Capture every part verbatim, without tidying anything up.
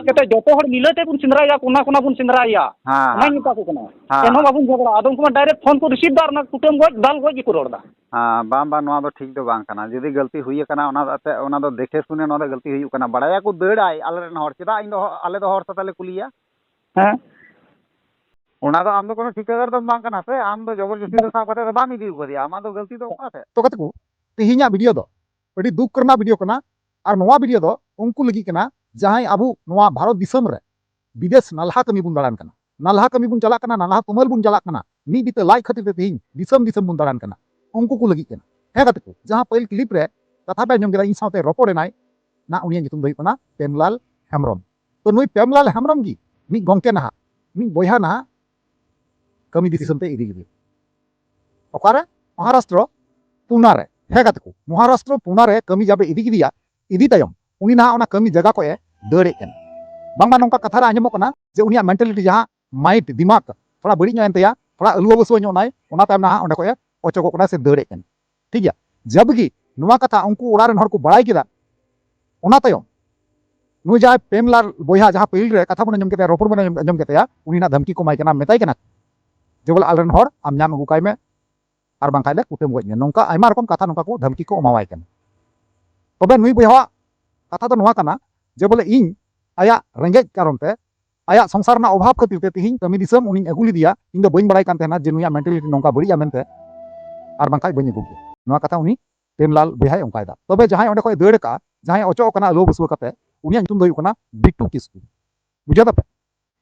ᱠᱟᱛᱮ ᱡᱚᱛᱚ ᱦᱚᱲ ᱢᱤᱞᱟᱹ ᱛᱮᱵᱚᱱ ᱥᱮᱸᱫᱽᱨᱟᱭᱟ, ᱠᱚᱱᱟ ᱠᱚᱱᱟ ᱵᱚᱱ ᱥᱮᱸᱫᱽᱨᱟᱭᱟ᱾ ᱦᱮᱸ, ᱚᱱᱟᱧ ᱦᱮᱸ᱾ ᱢᱮᱛᱟ ᱠᱚ ᱠᱟᱱᱟ᱾ ᱦᱮᱸ, ᱮᱱᱦᱚᱸ ᱦᱮᱸ᱾ ᱵᱟᱵᱚᱱ ᱡᱷᱚᱜᱽᱲᱟ᱾ ᱟᱫᱚ ᱩᱱᱠᱩ ᱢᱟ direct ᱯᱷᱳᱱ ᱠᱚ receive ᱫᱟ ᱟᱨ ᱚᱱᱟ ᱠᱩᱴᱟᱹᱢ ᱜᱚᱡ, ᱫᱟᱞ ᱜᱚᱡ ᱜᱮᱠᱚ ᱨᱚᱲ ᱫᱟ᱾ ᱦᱮᱸ, ᱵᱟᱝ, ᱵᱟᱝ, ᱱᱚᱣᱟ ᱫᱚ ᱴᱷᱤᱠ ᱫᱚ ᱵᱟᱝ ᱠᱟᱱᱟ᱾ ᱡᱩᱫᱤ ᱜᱟᱹᱞᱛᱤ ᱦᱩᱭ ᱟᱠᱟᱱᱟ, ᱚᱱᱟ ᱫᱚ ᱮᱱᱛᱮᱫ, ᱚᱱᱟ ᱫᱚ ᱫᱮᱠᱷᱮ ᱥᱩᱱᱮ ᱱᱚᱣᱟ ᱫᱚ ᱜᱟᱹᱞᱛᱤ ᱦᱩᱭᱩᱜ ᱠᱟᱱᱟ᱾ ᱵᱟᱲᱟᱭᱟᱠᱚ, ᱫᱟᱹᱲᱟᱭ, ᱟᱞᱮᱨᱮᱱ ᱦᱚᱲ, ᱪᱮᱫᱟᱜ ᱤᱧ ᱫᱚ ᱦᱚ-, ᱟᱞᱮ ᱫᱚ ᱦᱚᱲ ᱥᱟᱛᱮ ᱞᱮ ᱠᱩᱞᱤᱭᱟ? ᱦᱮᱸ᱾ ᱚᱱᱟ ᱫᱚ ᱟᱢ ᱫᱚ ᱠᱳᱱᱳ ᱴᱷᱤᱠᱟᱹᱫᱟᱨ ᱫᱚᱢ ᱵᱟᱝ ᱠᱟᱱᱟ ᱥᱮ, ᱟᱢ ᱫᱚ ᱡᱚᱵᱚᱨ ᱡᱚᱥᱛᱤ ᱫᱚ ᱥᱟᱵ ᱠᱟᱛᱮ ᱫᱚ ᱵᱟᱢ ᱤᱫᱤ ᱟᱠᱟᱫᱮᱭᱟ, ᱟᱢᱟᱜ ᱫᱚ ᱜᱟᱹᱞᱛᱤ ᱫᱚ ᱚᱠᱟ ᱥᱮᱫ? ᱛᱚ ᱜᱟᱛᱮ ᱠᱚ, ᱛᱮᱦᱮᱧᱟᱜ video ᱫᱚ ᱟᱹᱰᱤ ᱫᱩᱠ ᱨᱮᱱᱟᱜ video ᱠᱟᱱᱟ, ᱟᱨ ᱱᱚᱣᱟ video ᱫᱚ ᱩᱱᱠᱩ ᱞᱟᱹᱜᱤᱫ ᱠᱟᱱᱟ ᱡᱟᱦᱟᱸᱭ ᱟᱵᱚ ᱱᱚᱣᱟ ᱵᱷᱟᱨᱚᱛ ᱫᱤᱥᱚᱢ ᱨᱮ ᱵᱤᱫᱮᱥ ᱱᱟᱞᱦᱟ ᱠᱟᱹᱢᱤ ᱵᱚᱱ ᱫᱟᱬᱟᱱ ᱠᱟᱱᱟ, ᱱᱟᱞᱦᱟ ᱠᱟᱹᱢᱤ ᱵᱚᱱ ᱪᱟᱞᱟᱜ ᱠᱟᱱᱟ, ᱱᱟᱞᱦᱟ ᱛᱩᱢᱟᱹᱞ ᱵᱚᱱ ᱪᱟᱞᱟᱜ ᱠᱟᱱᱟ, ᱢᱤᱫ ᱵᱤᱛᱟᱹ ᱞᱟᱡ ᱠᱷᱟᱹᱛᱤᱨ ᱛᱮ ᱛᱮᱦᱮᱧ ᱫᱤᱥᱚᱢ ᱫᱤᱥᱚᱢ ᱵᱚᱱ ᱫᱟᱬᱟᱱ ᱠᱟᱱᱟ, ᱩᱱᱠᱩ ᱠᱚ ᱞᱟᱹᱜᱤᱫ ᱠᱟᱱᱟ᱾ ᱦᱮᱸ ᱜᱟᱛᱮ ᱠᱚ, ᱡᱟᱦᱟᱸ ᱯᱟᱹᱦᱤᱞ clip ᱨᱮ ᱠᱟᱛᱷᱟ ᱯᱮ ᱟᱸᱡᱚᱢ ᱠᱮᱫᱟ, ᱤᱧ ᱥᱟᱶᱛᱮ ᱨᱚᱯᱚᱲ ᱮᱱᱟᱭ, ᱱᱟ ᱩᱱᱤᱭᱟᱜ ᱧᱩᱛᱩᱢ ᱫᱚ ᱦᱩᱭᱩᱜ ᱠᱟᱱᱟ ᱯᱮᱢᱞᱟᱞ ᱦᱮᱢᱵᱨᱚᱢ᱾ ᱛᱚ ᱱᱩᱭ ᱯᱮᱢᱞᱟᱞ ᱦᱮᱢᱵᱨᱚᱢ ᱜᱮ ᱢᱤᱫ ᱜᱚᱝᱠᱮ ᱱᱟᱦᱟᱜ, ᱢᱤᱫ ᱵᱚᱭᱦᱟ ᱱᱟᱦᱟᱜ ᱠᱟᱹᱢᱤ ᱫᱤᱥᱚᱢ ᱛᱮ ᱤᱫᱤ ᱠᱮᱫᱮᱭᱟ᱾ ᱚᱠᱟᱨᱮ? ᱢᱚᱦᱟᱨᱟᱥᱴᱨᱚ ᱯᱩᱱᱟ ᱨᱮ᱾ ᱦᱮᱸ ᱜᱟᱛᱮ ᱠᱚ, ᱢᱚᱦᱟᱨᱟᱥᱴᱨᱚ ᱯᱩᱱᱟ ᱨᱮ ᱠᱟᱹᱢᱤ ᱡᱟᱵᱮ ᱤᱫᱤ ᱠᱮᱫᱮᱭᱟ, ᱤᱫᱤ ᱛᱟᱭᱚᱢ ᱩᱱᱤ ᱱᱟᱦᱟᱜ ᱚᱱᱟ ᱠᱟᱹᱢᱤ ᱡᱟᱭᱜᱟ ᱠᱷᱚᱱ ᱮ ᱫᱟᱹᱲᱮᱫ ᱠᱟᱱᱟ᱾ ᱵᱟᱝᱢᱟ ᱱᱚᱝᱠᱟ ᱠᱟᱛᱷᱟ ᱨᱮ ᱟᱸᱡᱚᱢᱚᱜ ᱠᱟᱱᱟ ᱡᱮ ᱩᱱᱤᱭᱟᱜ mentality, ᱡᱟᱦᱟᱸ mind, ᱫᱤᱢᱟᱜᱽ ᱛᱷᱚᱲᱟ ᱵᱟᱹᱲᱤᱡ ᱧᱚᱜ ᱮᱱ ᱛᱟᱭᱟ, ᱛᱷᱚᱲᱟ ᱟᱹᱞᱩᱣᱟᱹ ᱵᱟᱹᱥᱩᱣᱟᱹ ᱧᱚᱜ ᱱᱟᱭ, ᱚᱱᱟ ᱛᱟᱭᱚᱢ ᱱᱟᱦᱟᱜ ᱚᱸᱰᱮ ᱠᱷᱚᱱ ᱮ ᱚᱪᱚᱜᱚᱜ ᱠᱟᱱᱟ ᱥᱮ ᱫᱟᱹᱲᱮᱫ ᱠᱟᱱᱟ᱾ ᱴᱷᱤᱠ ᱜᱮᱭᱟ, ᱡᱟᱵᱜᱤ ᱱᱚᱣᱟ ᱠᱟᱛᱷᱟ ᱩᱱᱠᱩ ᱚᱲᱟᱜ ᱨᱮᱱ ᱦᱚᱲ ᱠᱚ ᱵᱟᱲᱟᱭ ᱠᱮᱫᱟ, ᱚᱱᱟ ᱛᱟᱭᱚᱢ ᱱᱩᱭ ᱡᱟᱦᱟᱸᱭ ᱯᱮᱢᱞᱟᱞ ᱵᱚᱭᱦᱟ, ᱡᱟᱦᱟᱸ ᱯᱟᱹᱦᱤᱞ ᱨᱮ ᱠᱟᱛᱷᱟ ᱵᱚᱱ ᱟᱸᱡᱚᱢ ᱠᱮᱫ ᱛᱟᱭᱟ, ᱨᱚᱯᱚᱲ ᱵᱚᱱ ᱟᱸᱡᱚᱢ, ᱟᱸᱡᱚᱢ ᱠᱮᱫ ᱛᱟᱭᱟ, ᱩᱱᱤ ᱱᱟᱜ ᱫᱷᱟᱢᱠᱤ ᱠᱚ ᱮᱢᱟᱭ ᱠᱟᱱᱟ, ᱢᱮᱛᱟᱭ ᱠᱟᱱᱟ ᱡᱮ ᱵᱚᱞᱮ ᱟᱞᱮᱨᱮᱱ ᱦᱚᱲ ᱟᱢ ᱧᱟᱢ ᱟᱹᱜᱩ ᱠᱟᱭ ᱢᱮ, ᱟᱨ ᱵᱟᱝᱠᱷᱟᱡ ᱞᱮ ᱠᱩᱴᱟᱹᱢ ᱜᱚᱡ ᱢᱮᱭᱟ᱾ ᱱᱚᱝᱠᱟ ᱟᱭᱢᱟ ᱨᱚᱠᱚᱢ ᱠᱟᱛᱷᱟ ᱱᱚᱝᱠᱟ ᱠᱚ ᱫᱷᱟᱢᱠᱤ ᱠᱚ ᱮᱢᱟᱣᱟᱭ ᱠᱟᱱᱟ᱾ ᱛᱚᱵᱮ ᱱᱩᱭ ᱵᱚᱭᱦᱟᱣᱟᱜ ᱠᱟᱛᱷᱟ ᱫᱚ ᱱᱚᱣᱟ ᱠᱟᱱᱟ ᱡᱮ ᱵᱚᱞᱮ ᱤᱧ ᱟᱭᱟᱜ ᱨᱮᱸᱜᱮᱡ ᱠᱟᱨᱚᱱ ᱛᱮ, ᱟᱭᱟᱜ ᱥᱚᱝᱥᱟᱨ ᱨᱮᱱᱟᱜ ᱚᱵᱷᱟᱵ ᱠᱷᱟᱹᱛᱤᱨ ᱛᱮ ᱛᱤᱦᱤᱧ ᱠᱟᱹᱢᱤ ᱫᱤᱥᱚᱢ ᱩᱱᱤᱧ ᱟᱹᱜᱩ ᱞᱮᱫᱮᱭᱟ᱾ ᱤᱧ ᱫᱚ ᱵᱟᱹᱧ ᱵᱟᱲᱟᱭ ᱠᱟᱱ ᱛᱟᱦᱮᱱᱟ ᱡᱮ ᱱᱩᱭᱟᱜ mentality ᱱᱚᱝᱠᱟ ᱵᱟᱹᱲᱤᱡᱼᱟ ᱢᱮᱱᱛᱮ, ᱟᱨ ᱵᱟᱝᱠᱷᱟᱡ ᱵᱟᱹᱧ ᱟᱹᱜᱩ ᱠᱮᱭᱟ᱾ ᱱᱚᱣᱟ ᱠᱟᱛᱷᱟ ᱩᱱᱤ ᱯᱮᱢᱞᱟᱞ ᱵᱚᱭᱦᱟᱭ ᱚᱱᱠᱟᱭᱮᱫᱟ᱾ ᱛᱚᱵᱮ ᱡᱟᱦᱟᱸᱭ ᱚᱸᱰᱮ ᱠᱷᱚᱱ ᱫᱟᱹᱲ ᱟᱠᱟᱫᱼᱟ, ᱡᱟᱦᱟᱸᱭ ᱚᱪᱚᱜ ᱠᱟᱱᱟ ᱟᱹᱞᱩᱣᱟᱹ ᱵᱟᱹᱥᱩᱣᱟᱹ ᱠᱟᱛᱮ, ᱩᱱᱤᱭᱟᱜ ᱧᱩᱛᱩᱢ ᱫᱚ ᱦᱩᱭᱩᱜ ᱠᱟᱱᱟ ᱵᱤᱴᱩ ᱠᱤᱥᱠᱩ᱾ ᱵᱩᱡᱷᱟᱹᱣ ᱫᱟᱯᱮ?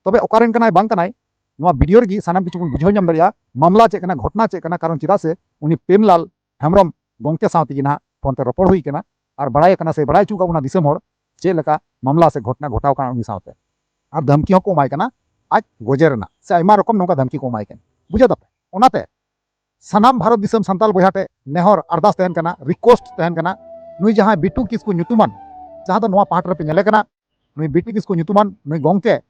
ᱛᱚᱵᱮ ᱚᱠᱟᱨᱮᱱ ᱠᱟᱱᱟᱭ ᱵᱟᱝ ᱠᱟᱱᱟᱭ, ᱱᱚᱣᱟ video ᱨᱮᱜᱮ ᱥᱟᱱᱟᱢ ᱠᱤᱪᱷᱩ ᱵᱚᱱ ᱵᱩᱡᱷᱟᱹᱣ ᱧᱟᱢ ᱫᱟᱲᱮᱭᱟᱜᱼᱟ ᱢᱟᱢᱞᱟ ᱪᱮᱫ ᱠᱟᱱᱟ, ᱜᱷᱚᱴᱱᱟ ᱪᱮᱫ ᱠᱟᱱᱟ᱾ ᱠᱟᱨᱚᱱ ᱪᱮᱫᱟᱜ ᱥᱮ ᱩᱱᱤ ᱯᱮᱢᱞᱟᱞ ᱦᱮᱢᱵᱨᱚᱢ ᱜᱚᱝᱠᱮ ᱥᱟᱶ ᱛᱮᱜᱮ ᱱᱟᱦᱟᱜ ᱯᱷᱳᱱ ᱛᱮ ᱨᱚᱯᱚᱲ ᱦᱩᱭ ᱠᱟᱱᱟ ᱟᱨ ᱵᱟᱲᱟᱭ ᱠᱟᱱᱟ ᱥᱮ ᱵᱟᱲᱟᱭ ᱦᱚᱪᱚ ᱠᱟᱜ ᱵᱚᱱᱟ ᱫᱤᱥᱚᱢ ᱦᱚᱲ ᱪᱮᱫ ᱞᱮᱠᱟ ᱢᱟᱢᱞᱟ ᱥᱮ ᱜᱷᱚᱴᱱᱟ ᱜᱷᱚᱴᱟᱣ ᱠᱟᱱᱟ ᱩᱱᱤ ᱥᱟᱶᱛᱮ᱾ ᱟᱨ ᱫᱷᱟᱢᱠᱤ ᱦᱚᱸᱠᱚ ᱮᱢᱟᱭ ᱠᱟᱱᱟ ᱟᱡ ᱜᱚᱡᱮ ᱨᱮᱱᱟᱜ, ᱥᱮ ᱟᱭᱢᱟ ᱨᱚᱠᱚᱢ ᱱᱚᱝᱠᱟ ᱫᱷᱟᱢᱠᱤ ᱠᱚ ᱮᱢᱟᱭ ᱠᱟᱱᱟ᱾ ᱵᱩᱡᱷᱟᱹᱣ ᱫᱟᱯᱮ? ᱚᱱᱟᱛᱮ ᱥᱟᱱᱟᱢ ᱵᱷᱟᱨᱚᱛ ᱫᱤᱥᱚᱢ ᱥᱟᱱᱛᱟᱞ ᱵᱚᱭᱦᱟ ᱴᱷᱮᱱ ᱱᱮᱦᱚᱨ ᱟᱨᱫᱟᱥ ᱛᱟᱦᱮᱱ ᱠᱟᱱᱟ, request ᱛᱟᱦᱮᱱ ᱠᱟᱱᱟ, ᱱᱩᱭ ᱡᱟᱦᱟᱸᱭ ᱵᱤᱴᱩ ᱠᱤᱥᱠᱩ ᱧᱩᱛᱩᱢᱟᱱ, ᱡᱟᱦᱟᱸ ᱫᱚ ᱱᱚᱣᱟ ᱯᱟᱦᱴᱟ ᱨᱮᱯᱮ ᱧᱮᱞᱮ ᱠᱟᱱᱟ, ᱱᱩᱭ ᱵᱤᱴᱩ ᱠᱤᱥᱠᱩ ᱧᱩᱛᱩᱢᱟᱱ ᱱᱩᱭ ᱜᱚᱝᱠᱮ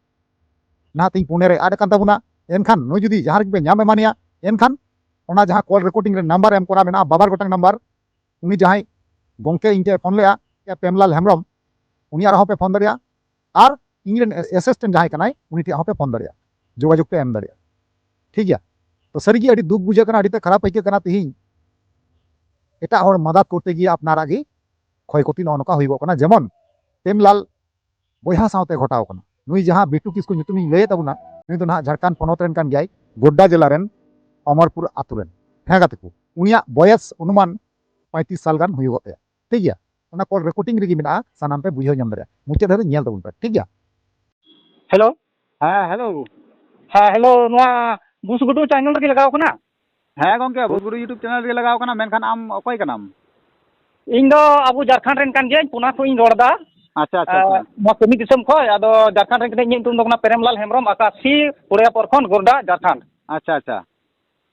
ᱱᱟᱦᱟᱜ ᱛᱮᱦᱮᱧ ᱯᱩᱱᱮ ᱨᱮ ᱟᱫ ᱟᱠᱟᱱ ᱛᱟᱵᱚᱱᱟ᱾ ᱮᱱᱠᱷᱟᱱ ᱱᱩᱭ ᱡᱩᱫᱤ ᱡᱟᱦᱟᱸ ᱨᱮᱜᱮ ᱯᱮ ᱧᱟᱢ ᱮᱢᱟᱱᱮᱭᱟ, ᱮᱱᱠᱷᱟᱱ ᱚᱱᱟ ᱡᱟᱦᱟᱸ call recording ᱨᱮ number ᱮᱢ ᱠᱚᱨᱟ ᱢᱮᱱᱟᱜᱼᱟ, ᱵᱟᱵᱟᱨ ᱜᱚᱴᱟᱝ number, ᱩᱱᱤ ᱡᱟᱦᱟᱸᱭ ᱜᱚᱝᱠᱮ ᱤᱧ ᱴᱷᱮᱱ ᱯᱷᱳᱱ ᱞᱮᱜᱼᱟ, ᱯᱮᱢᱞᱟᱞ ᱦᱮᱢᱵᱨᱚᱢ, ᱩᱱᱤᱭᱟᱜ ᱨᱮᱦᱚᱸ ᱯᱮ ᱯᱷᱳᱱ ᱫᱟᱲᱮᱭᱟᱜᱼᱟ᱾ ᱟᱨ ᱤᱧ ᱨᱮᱱ ᱮᱥᱤᱥᱴᱮᱱᱴ ᱡᱟᱦᱟᱸᱭ ᱠᱟᱱᱟᱭ, ᱩᱱᱤ ᱴᱷᱮᱱ ᱦᱚᱸᱯᱮ ᱯᱷᱳᱱ ᱫᱟᱲᱮᱭᱟᱜᱼᱟ, ᱡᱳᱜᱟᱡᱳᱜᱽ ᱯᱮ ᱮᱢ ᱫᱟᱲᱮᱭᱟᱜᱼᱟ᱾ ᱴᱷᱤᱠ ᱜᱮᱭᱟ? ᱛᱚ ᱥᱟᱹᱨᱤᱜᱮ ᱟᱹᱰᱤ ᱫᱩᱠ ᱵᱩᱡᱷᱟᱹᱜ ᱠᱟᱱᱟ, ᱟᱹᱰᱤ ᱛᱮ ᱠᱷᱟᱨᱟᱯ ᱟᱹᱭᱠᱟᱹᱜ ᱠᱟᱱᱟ᱾ ᱛᱤᱦᱤᱧ ᱮᱴᱟᱜ ᱦᱚᱲ ᱢᱟᱫᱟᱫ ᱠᱚᱨᱛᱮ ᱜᱤᱭᱮ ᱟᱯᱱᱟᱨᱟᱜ ᱜᱮ ᱠᱷᱚᱭ ᱠᱷᱚᱛᱤ ᱱᱚᱜᱼᱚ ᱱᱚᱝᱠᱟ ᱦᱩᱭᱩᱜᱚᱜ ᱠᱟᱱᱟ᱾ ᱡᱮᱢᱚᱱ ᱯᱨᱮᱢᱞᱟᱞ ᱵᱚᱭᱦᱟ ᱥᱟᱶᱛᱮ ᱜᱷᱚᱴᱟᱣ ᱠᱟᱱᱟ᱾ ᱱᱩᱭ ᱡᱟᱦᱟᱸ ᱵᱤᱴᱩ ᱠᱤᱥᱠᱩ ᱧᱩᱛᱩᱢᱤᱧ ᱞᱟᱹᱭᱮᱫ ᱛᱟᱵᱚᱱᱟ, ᱱᱩᱭ ᱫᱚ ᱱᱟᱦᱟᱜ ᱡᱷᱟᱲᱠᱷᱚᱸᱰ ᱯᱚᱱᱚᱛ ᱨᱮᱱ ᱠᱟᱱ ᱜᱮᱭᱟᱭ, ᱜᱳᱰᱰᱟ ᱡᱮᱞᱟ ᱨᱮᱱ ᱚᱢᱚᱨᱯᱩᱨ ᱟᱛᱳ ᱨᱮᱱ᱾ ᱦᱮᱸ ᱜᱟᱛᱮ ᱠᱚ, ᱩᱱᱤᱭᱟᱜ ᱵᱚᱭᱮᱥ ᱚᱱᱩᱢᱟᱱ ᱯᱚᱸᱭᱛᱨᱤᱥ ᱥᱟᱞ ᱜᱟᱱ ᱦᱩᱭᱩᱜᱚᱜ ᱛᱟᱭᱟ᱾ ᱴᱷᱤᱠ ᱜᱮᱭᱟ? ᱚᱱᱟ ᱠᱚᱞ ᱨᱮᱠᱚᱨᱰᱤᱝ ᱨᱮᱜᱮ ᱢᱮᱱᱟᱜᱼᱟ, ᱥᱟᱱᱟᱢ ᱯᱮ ᱵᱩᱡᱷᱟᱹᱣ ᱧᱟᱢ ᱫᱟᱲᱮᱭᱟᱜᱼᱟ᱾ ᱢᱩᱪᱟᱹᱫ ᱫᱷᱟᱹᱨᱤᱡ ᱧᱮᱞ ᱛᱟᱵᱚᱱ ᱯᱮ᱾ ᱴᱷᱤᱠ ᱜᱮᱭᱟ? ᱦᱮᱞᱳ᱾ ᱦᱮᱸ, ᱦᱮᱞᱳ᱾ ᱦᱮᱸ, ᱦᱮᱞᱳ, ᱱᱚᱣᱟ ᱵᱩᱥ ᱜᱩᱰᱩ ᱪᱮᱱᱮᱞ ᱨᱮᱜᱮ ᱞᱟᱜᱟᱣ ᱠᱟᱱᱟ? ᱦᱮᱸ ᱜᱚᱝᱠᱮ, ᱵᱩᱥ ᱜᱩᱰᱩ YouTube ᱪᱮᱱᱮᱞ ᱨᱮᱜᱮ ᱞᱟᱜᱟᱣ ᱠᱟᱱᱟ, ᱢᱮᱱᱠᱷᱟᱱ ᱟᱢ ᱚᱠᱚᱭ ᱠᱟᱱᱟᱢ? ᱤᱧ ᱫᱚ ᱟᱵᱚ ᱡᱷᱟᱲᱠᱷᱚᱸᱰ ᱨᱮᱱ ᱠᱟᱱ ᱜᱤᱭᱟᱹᱧ, ᱯᱩᱱᱟ ᱠᱷᱚᱱ ᱤᱧ ᱨᱚᱲ ᱮᱫᱟ᱾ ᱟᱪᱪᱷᱟ, ᱟᱪᱪᱷᱟ, ᱟᱪᱪᱷᱟ᱾ ᱮᱸ, ᱱᱚᱣᱟ ᱠᱟᱹᱢᱤ ᱫᱤᱥᱚᱢ ᱠᱷᱚᱱ᱾ ᱟᱫᱚ ᱡᱷᱟᱲᱠᱷᱚᱸᱰ ᱨᱮᱱ ᱠᱟᱹᱱᱟᱹᱧ, ᱤᱧᱟᱹᱜ ᱧᱩᱛᱩᱢ ᱫᱚ ᱠᱟᱱᱟ ᱯᱨᱮᱢᱞᱟᱞ ᱦᱮᱢᱵᱨᱚᱢ, ᱟᱠᱟᱥᱤ ᱯᱚᱲᱤᱭᱟ ᱯᱚᱨᱠᱷᱚᱸᱰ, ᱜᱳᱰᱰᱟ, ᱡᱷᱟᱲᱠᱷᱚᱸᱰ᱾ ᱟᱪᱪᱷᱟ, ᱟᱪᱪᱷᱟ᱾